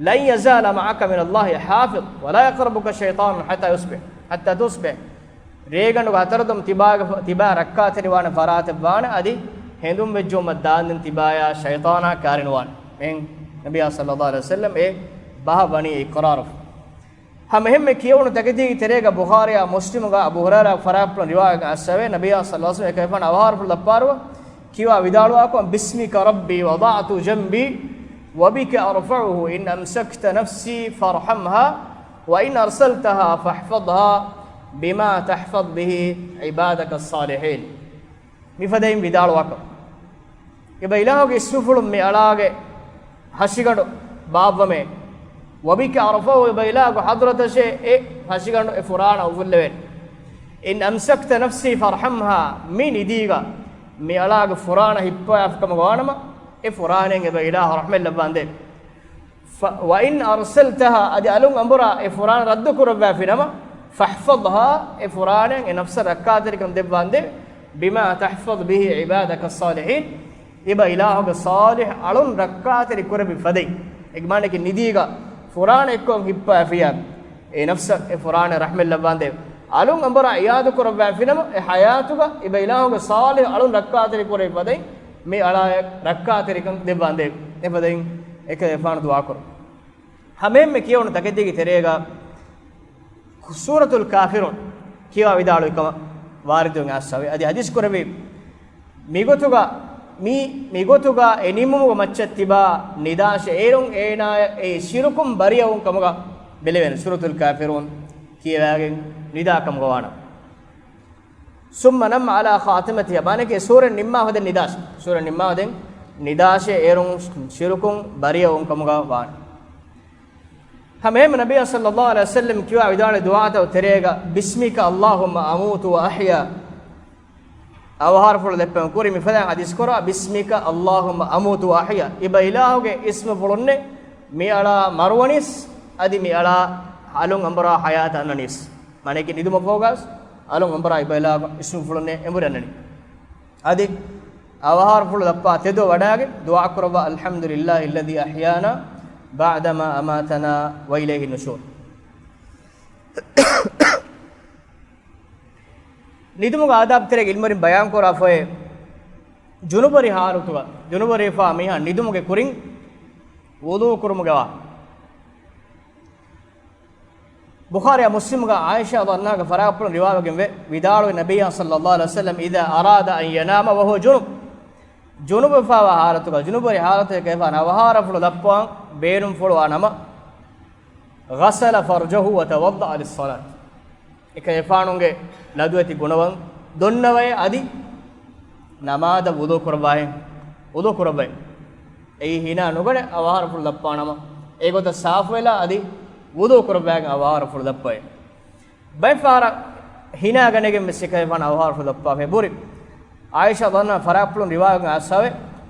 لن يزال معك من الله حافظ ولا يقربك شيطان حتى يصبح، حتى تصبح. ރޭގަނޑުގެ ހަތަރުދޮށް ތިބާގެ، ތިބާ ރައްކާތެރިވާނެ ފަރާތެއް ވާނެ، އަދި ހެނދުން ވެއްޖެއުމަށް ދާންދެން ތިބާޔާ ޝައިޠާނާ ކާރިނުވާނެ. މިހެން ނަބިއްޔާ ޞައްލައްލާހު ޢަލައިހި ވަސައްލަމް އެ ބަހަށް ވަނީ އިޤްރާރު. ހަމައެހެންމެ ކިޔެވުނު ތަކެތީގެ ތެރޭގަ ބުޚާރީއާ މުސްލިމުގަ އަބޫ ހުރައިރާގެ ފަރާތްޕުޅުން ރިވާޔަތް އައިސްފައިވޭ، ނަބިއްޔާ ޞައްލައްލާހު ޢަލައިހި ވަސައްލަމް އެކަލޭގެފާނު އަވަހާރަފުޅު ލައްޕާރުވަ ކިޔަވާ ވިދާޅުވާކަމަށް، باسمك ربي وضعت جنبي وبك أرفعه، إن أمسكت نفسي فارحمها وإن أرسلتها فاحفظها بما تحفظ به عبادك الصالحين. މިފަދައިން ވިދާޅުވާކަމަށް، އެބަ އިލާހުގެ އިސްމުފުޅުން މި އަޅާގެ ހަށިގަނޑު ބާއްވަމޭ. وبك أرفعه، އެބަ އިލާހުގެ ޙަޟްރަތަށޭ އެ ހަށިގަނޑު އެ ފުރާނަ އުފުއްލެވޭނެ. إن أمسكت نفسي فارحمها، މި ނިދީގަ މި އަޅާގެ ފުރާނަ ހިއްޕަވާފަ ކަމަށް ވާނަމަ، އެ ފުރާނައިން އެބަ އިލާހު ރަޙްމަތް ލައްވާނދޭ. ފަ، وإن أرسلتها، އަދި އަލުން އަނބުރާ އެ ފުރާނަ ރައްދު ކުރައްވާފިނަމަ، فاحفظها، އެ ފުރާނައިން އެ ނަފްސަށް ރައްކާތެރިކަން ދެއްވާނދޭ، بما تحفظ به عبادك الصالحين، އިބަ އިލާހުގެ ޞާލިޙު އަޅުން ރައްކާތެރި ކުރެއްވި ފަދައިން. އެ މާނައަކީ ނިދީގަ ފުރާނަ އެއްކޮށް ހިއްޕާފިޔާ، އެ ނަފްސަށް އެ ފުރާނަ ރަޙްމަތް ލައްވާނދޭ. އަޅުން އަނބުރާ އިޔާދަ ކުރައްވާފިނަމަ، އެ ޙަޔާތުގަ އިބަ އިލާހުގެ ޞާލިޙު އަޅުން ރައްކާތެރި ކުރެއްވި ފަދައިން، މި އަޅާއަށް ރައްކާތެރިކަން ދެއްވާނދޭ. އެފަދައިން އެކަލޭގެފާނު ދުޢާ ކުރުން. ހަމައެންމެ ކިޔެވުނު ތަކެތީގެ ތެރޭގަ ސޫރަތުލް ކާފިރޫން ކިޔަވާ ވިދާޅުވި ކަމަށް ވާރިދުވެގެން އައިސްފަވޭ. އަދި ޙަދީޘް ކުރެއްވި މިގޮތުގަ، މި، މިގޮތުގަ އެ ނިމުމުގެ މައްޗަށް ތިބާ ނިދާށޭ، އޭރުން އޭނާޔަށް އެ ޝިރުކުން ބަރީއަވުން ކަމުގަ ބެލެވޭނެ. ސޫރަތުލް ކާފިރޫން ކިޔަވާގެން ނިދާ ކަމުގަ ވާނަމަ. ثم نم على خاتمتها، މާނައަކީ ސޫރަ ނިންމާ ހުދެން ނިދާށޭ. ސޫރަ ނިންމާ ހުދެން ނިދާށޭ، އޭރުން ޝިރުކުން ބަރީއަވުން ކަމުގަ ވާނެ. ހަމައެހެންމެ ނަބިއްޔާ ޞައްލައްލާހު ޢަލައިހި ވަސައްލަމް ކިޔަވާ ވިދާޅުވި ދުޢާތައް ތެރޭގަ، بسمك اللهم أموت وأحيا. އަވަހާރަފުޅު ލެއްޕެމުން ކުރިން މިފަދައިން ޙަދީޘް ކުރާ، بسمك اللهم أموت وأحيا. އިބަ އިލާހުގެ އިސްމުފުޅުންނޭ މި އަޅާ މަރުވަނީސް، އަދި މި އަޅާ އަލުން އަނބުރާ ޙަޔާތަށް އަންނަނީސް. މާނައަކީ ނިދުމަށް ފަހުގަސް އަލުން އަނބުރާ އިބަ އިލާހުގެ އިސްމުފުޅުންނޭ އެނބުރި އަންނަނީ. އަދި އަވަހާރަފުޅު ލައްޕާ ތެދު ވަޑާގެން ދުޢާ ކުރައްވާ، الحمد لله الذي أحيانا بعدما أماتنا وإليه النشور. ނިދުމުގެ އާދާބު ތެރޭގަ ޢިލްމުވެރިން ބަޔާން ކުރާ ފޮތް، ޖުނުބުވެރި ޙާލަތުގަ، ޖުނުބުވެރިވެފާ މީހާ ނިދުމުގެ ކުރިން ވުޟޫ ކުރުމުގެ ވާހަކަ. ބުޚާރީއާ މުސްލިމުގަ ޢާއިޝާ ރަޟިޔައްލާހު ޢަންހާގެ ފަރާތްޕުޅުން ރިވާވެގެންވޭ، ވިދާޅުވި ނަބިއްޔާ ޞައްލައްލާހު ޢަލައިހި ވަސައްލަމް، إذا أراد أن ينام وهو جنب، ޖުނުބުވެފާވާ ޙާލަތުގަ، ޖުނުބުވެރި ޙާލަތުގަ އެކަލޭގެފާނު އަވަހާރަފުޅު ލައްޕަވާން ބޭނުންފުޅުވާ ނަމަ، غسل فرجه وتوضأ للصلاة. އެކަލޭގެފާނުގެ ލަދުވެތި ގުނަވަން ދޮންނަވައޭ، އަދި ނަމާދަށް ވުޟޫ ކުރައްވާއި، ވުޟޫ ކުރައްވައި. އެއީ ހިނާ ނުގަނެ އަވަހާރަފުޅު ލައްޕާނަމަ، އެގޮތަށް ސާފުވެލާ އަދި ވުޟޫ ކުރައްވާގެން އަވަހާރަފުޅު ލައްޕަވައި. ބައެއް ފަހަރަށް ހިނާގަނެގެން ވެސް އެކަލޭގެފާނު އަވަހާރަފުޅު ލައްޕާފައި ބުރި. ޢާއިޝާ ރަޟިޔައްލާހު ޢަންހާ ފަރާތްޕުޅުން ރިވާވެގެން އައިސްފަވޭ،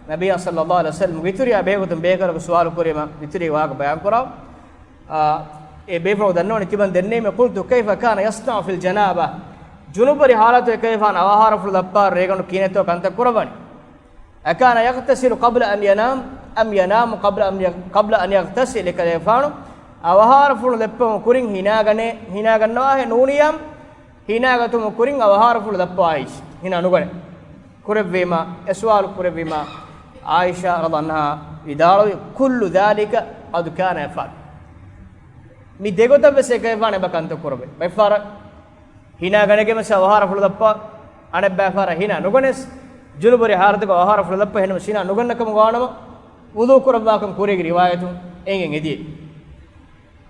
ނަބިއްޔާ ޞައްލައްލާހު ޢަލައިހި ވަސައްލަމްގެ އިތުރިއާ ބެހޭގޮތުން ބޭކަލަކު ސުވާލު ކުރީމަ، އިތުރީ ވާހަކަ ބަޔާން ކުރާ. އާ، އެ ބޭފުޅަކު ދަންނަވަނީ ތިމަން ދެންނެވީމޭ، قلت كيف كان يصنع في الجنابة؟ ޖުނުބުވެރި ޙާލަތު އެކަލޭގެފާނު އަވަހާރަފުޅު ލައްޕާއިރު ރޭގަނޑު ކިހިނެއްތޯ ކަންތައް ކުރައްވަނީ؟ أكان يغتسل قبل أن ينام أم ينام قبل أن يغ-، قبل أن يغتسل؟ އެކަލޭގެފާނު އަވަހާރަފުޅު ލެއްޕުމުގެ ކުރިން ހިނާގަނޭ، ހިނާގަންނަވާހޭ ނޫނިއްޔާމު ހިނާގަތުމުގެ ކުރިން އަވަހާރަފުޅު ލައްޕަވާ އިސް ހިނާ ނުގަނޭ. ކުރެއްވީމަ، އެ ސުވާލު ކުރެއްވީމަ، ޢާއިޝާ ރަޟިޔައްލާހު ޢަންހާ ވިދާޅުވި، كل ذلك قد كان يفعل. މި ދެގޮތަށް ވެސް އެކަލޭގެފާނު އެބަ ކަންތައް ކުރެއްވި. ބައެއްފަހަރަށް ހިނާގަނެގެން ވެސް އަވަހާރަފުޅު ލައްޕާ، އަނެއްބައިފަހަރަށް ހިނާ ނުގަނެސް، ޖުނުބުވެރި ޙާލަތުގަ އަވަހާރަފުޅު ލައްޕަ އެހެންނަމަ ހިނާ ނުގަންނަ ކަމުގަ ވާނަމަ، ވުޟޫ ކުރައްވާކަން ކުރީގެ ރިވާޔަތު އެނގެން އެދިޔަ.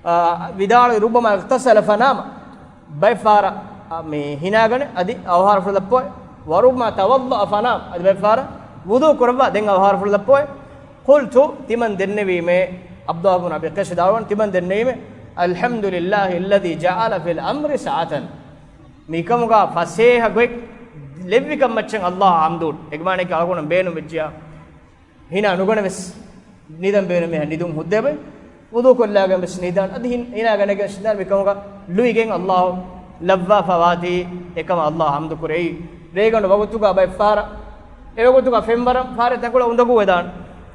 އާ، ވިދާޅުވި، ربما اغتسل فنام، ބައެއްފަހަރަށް، އާ، މި ހިނާގަނެ އަދި އަވަހާރަފުޅު ލައްޕަވައި، وربما توضأ فنام، އަދި ބައެއްފަހަރަށް ވުޟޫ ކުރައްވާ ދެން އަވަހާރަފުޅު ލައްޕަވައި. قلت، ތިމަން ދެންނެވީމޭ، ޢަބްދުﷲ ބިން އަބީ ޤައިސް ވިދާޅުވަނީ، ތިމަން ދެންނެވީމޭ، الحمد لله الذي جعل في الأمر سعة. މިކަމުގަ ފަސޭހަ ގޮތް ލެއްވިކަމަށް މައްޗަށް ﷲ އަށް ޙަމްދު. އެގެ މާނައަކީ އަޅުގަނޑު ބޭނުން ވެއްޖިޔާ ހިނާ ނުގަނެ ވެސް ނިދަން ބޭނުމޭ ނިދުން ހުއްދައިގަނެ، ވުޟޫ ކޮށްލާގެން ވެސް ނިދާން. އަދި ހިން-، ހިނާގަނެގެން ވެސް ނިދާން. މިކަމުގަ ލުއިގެން ﷲ އަށް ލައްވާފަ ވާތީ، އެކަމަށް ﷲ އަށް ޙަމްދު ކުރެއްވި. ރޭގަނޑު ވަގުތުގަ ބައެއްފަހަރަށް، އެ ވަގުތުގަ ފެންވަރަށް ފަހަރެއް ތަންކޮޅެއް އުނދަގޫވެދާނެ.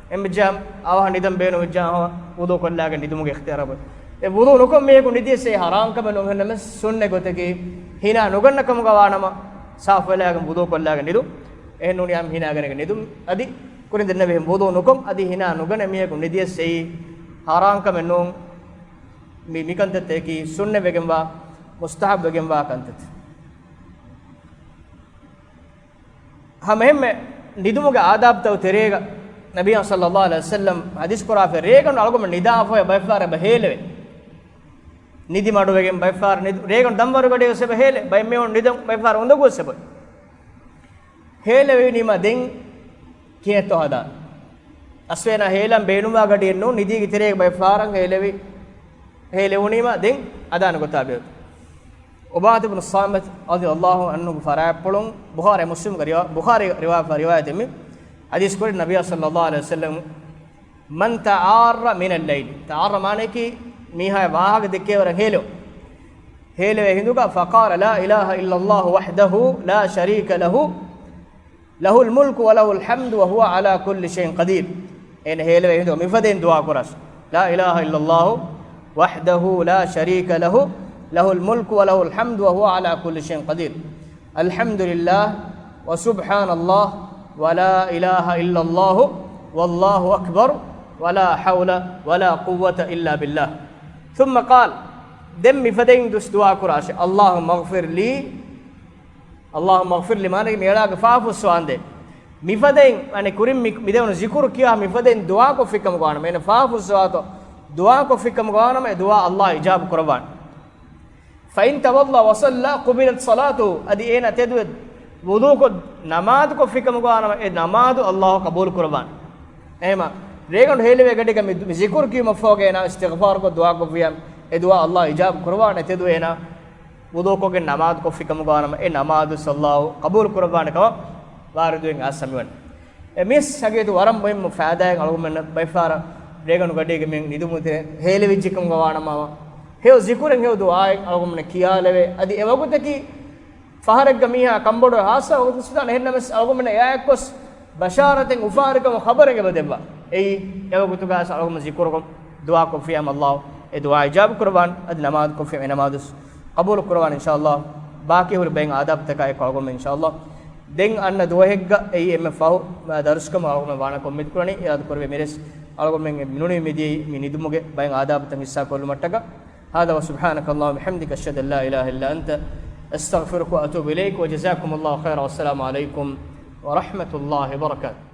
އެހެންވެއްޖާ އަވަހަށް ނިދަން ބޭނުންވެއްޖާ އަވަހަށް ވުޟޫ ކޮށްލާގެން ނިދުމުގެ އިޚްތިޔާރު އެބައޮތް. އެ ވުޟޫ ނުކޮށް މީހަކު ނިދިޔަސް އެއީ ޙަރާމް ކަމެއް ނޫން. އެހެންނަމަވެސް ސުންނަތް ގޮތަކީ ހިނާ ނުގަންނަ ކަމުގަ ވާނަމަ ސާފުވެލާގެން ވުޟޫ ކޮށްލާގެން ނިދުން. އެހެން ނޫނިއްޔާމު ހިނާގަނެގެން ނިދުން. އަދި ކުރިން ދެންނެވިހެން ވުޟޫ ނުކޮށް، އަދި ހިނާ ނުގަނެ މީހަކު ނިދިޔަސް އެއީ ޙަރާމް ކަމެއް ނޫން. މި، މިކަންތައްތަކަކީ ސުންނަތްވެގެންވާ، މުސްތަޙައްބުވެގެންވާ ކަންތައްތައް. ހަމައެހެންމެ ނިދުމުގެ އާދާބުތައް ތެރޭގަ ނަބިއްޔާ ޞައްލައްލާހު ޢަލައިހި ވަސައްލަމް ޙަދީޘް ކުރާފައި، ރޭގަނޑު އަޅުގަނޑު ނިދާފައި ބައެއްފަހަރަށް އެބަ ހޭލެވޭ. ނިދި މަޑުވެގެން ބައެއްފަހަރަށް ނިދު-، ރޭގަނޑު ދަންވަރުގަޑި ވެސް އެބަ ހޭލެ. ބައެއް މީހުން ނިދަން ބައެއްފަހަރަށް އުނދަގޫ ވެސް އެބަ ހޭލެވީމަ ދެން ކިހިނެއްތޯ ހަދާން. އަސްވެއިން ހޭލަން ބޭނުންވާ ގަޑިއެއް ނޫން، ނިދީގެ ތެރޭގަ ބައެއްފަހަރަށް ހޭލެވި، ހޭލެވުނީމަ ދެން އަދާން ގޮތާ ބެހޭ. ޢުބާދަ ބިން ޞާމިތު ރަޟިޔައްލާހު ޢަންހުގެ ފަރާތްޕުޅުން ބުޚާރީ މުސްލިމުގެ ރިވާ-، ބުޚާރީ ރިވާ-، ރިވާޔަތެއް މި. ޙަދީޘް ކުރި ނަބިއްޔާ ޞައްލައްލާހު ޢަލައިހި ވަސައްލަމް، من تعار من الليل، ތަޢާރަ މާނައަކީ މީހާ ވާހަކަ ދެއްކޭވަރަށް ހޭލެވުން. ހޭލެވޭ ހިނދުގަ، فقال لا إله إلا الله وحده لا شريك له له الملك وله الحمد وهو على كل شيء قدير. އޭނަ ހޭލެވޭ ހިނދު މިފަދައިން ދުޢާ ކުރާށި. لا إله إلا الله وحده لا شريك له، له الملك وله الحمد وهو على كل شيء قدير. الحمد لله وسبحان الله ولا إله إلا الله والله أكبر ولا حول ولا قوة إلا بالله. ثم قال، ދެން މިފަދައިން ދުސް ދުޢާ ކުރާށި. اللهم اغفر لي، اللهم اغفر لي މާނައީ މިއަޅާގެ ފާފުއްސަވާނދޭ. މިފަދައިން، އަނެއް ކުރިން މި، މިދެވުނު ޒިކުރު ކިޔާ މިފަދައިން ދުޢާކޮށްފިކަމުގަވާނަމަ، އޭނަ ފާފުއްސަވާތޯ ދުޢާކޮށްފިކަމުގަވާނަމަ، އެ ދުޢާ ﷲ އިޖާބު ކުރައްވާނެ. فإن توضأ وصلى قبلت صلاته، އަދި އޭނަ ތެދުވެ ވުޟޫކޮށް ނަމާދުކޮށްފިކަމުގަވާނަމަ، އެ ނަމާދު ﷲ ޤަބޫލު ކުރައްވާނެ. އެހެމަ، ރޭގަނޑު ހޭލެވޭ ގަޑީގަ މި، މި ޒިކުރު ކިޔުމަށްފަހުގަ އޭނާ އިސްތިޣްފާރުކޮށް ދުޢާކޮށްފިއްޔާ، އެ ދުޢާ ﷲ އިޖާބު ކުރައްވާނެ. ތެދުވެ އޭނާ ވުޟޫކޮށްގެން ނަމާދުކޮށްފިކަމުގަވާނަމަ، އެ ނަމާދު ﷲ ޤަބޫލު ކުރައްވާނެ ކަމަށް ވާރިދުވެގެން އާ ސަމިވަން. އެ މިސް ހަގީގަތު ވަރަށް މުހިއްމު ފައިދާއެއް އަޅުގަނޑުމެންނަށް ބައިފާރަށް ރޭގަނޑު ގަޑީގެ މި ނިދުމުތެރެ ހޭލެވިއްޖެކަމުގަވާނަމަ، ހެޔޮ ޒިކުރެއް ހެޔޮ ދުޢާއެއް އަޅުގަނޑުމެންނަށް ކިޔާލެވޭ. އަދި އެ ވަގުތަކީ ފަހަރެއްގަ މީހާ ކަނބޮޑުވެ ހާއްސަ ވަގުތު ސުދާނެ. އެހެންނަމަވެސް އަޅުގަނޑުމެންނަށް އެއާއެއްކޮސް ބަޝާރަތެއް އުފާވެރިކަމު ޚަބަރެއް އެބަ ދެއްވާ. އެއީ އެވަގުތުގަ އަޅުގަނޑު ޒިކުރުކޮށް ދުޢާކޮށްފިއްޔާމަ ﷲ އެ ދުޢާ އިޖާބު ކުރައްވާނެ. އަދި ނަމާދުކޮށްފިއްޔާ އެ ނަމާދު ޤަބޫލު ކުރައްވާނެ އިންޝާﷲ. ބާކީ ހުރި ބައެއް އާދާބުތަކާއެކު އަޅުގަނޑުމެން އިންޝާﷲ ދެން އަންނަ ދުވަހެއްގަ އެއީ އެންމެ ފަހު ދަރުސްކަމަށް އަޅުގަނޑުމެން ވާނެކަން އުއްމީދު ކުރަނީ. އިރާދަ ކުރެވޭ މިރޭސް އަޅުގަނޑުމެން މިނޫނީ މިދިޔައީ މި ނިދުމުގެ ބައެއް އާދާބުތައް ހިއްސާ ކޮށްލުމަށްޓަކާ. هذا وسبحانك اللهم وبحمدك، أشهد أن لا إله إلا أنت، أستغفرك وأتوب إليك، وجزاكم الله خيرا، والسلام عليكم ورحمة الله وبركاته.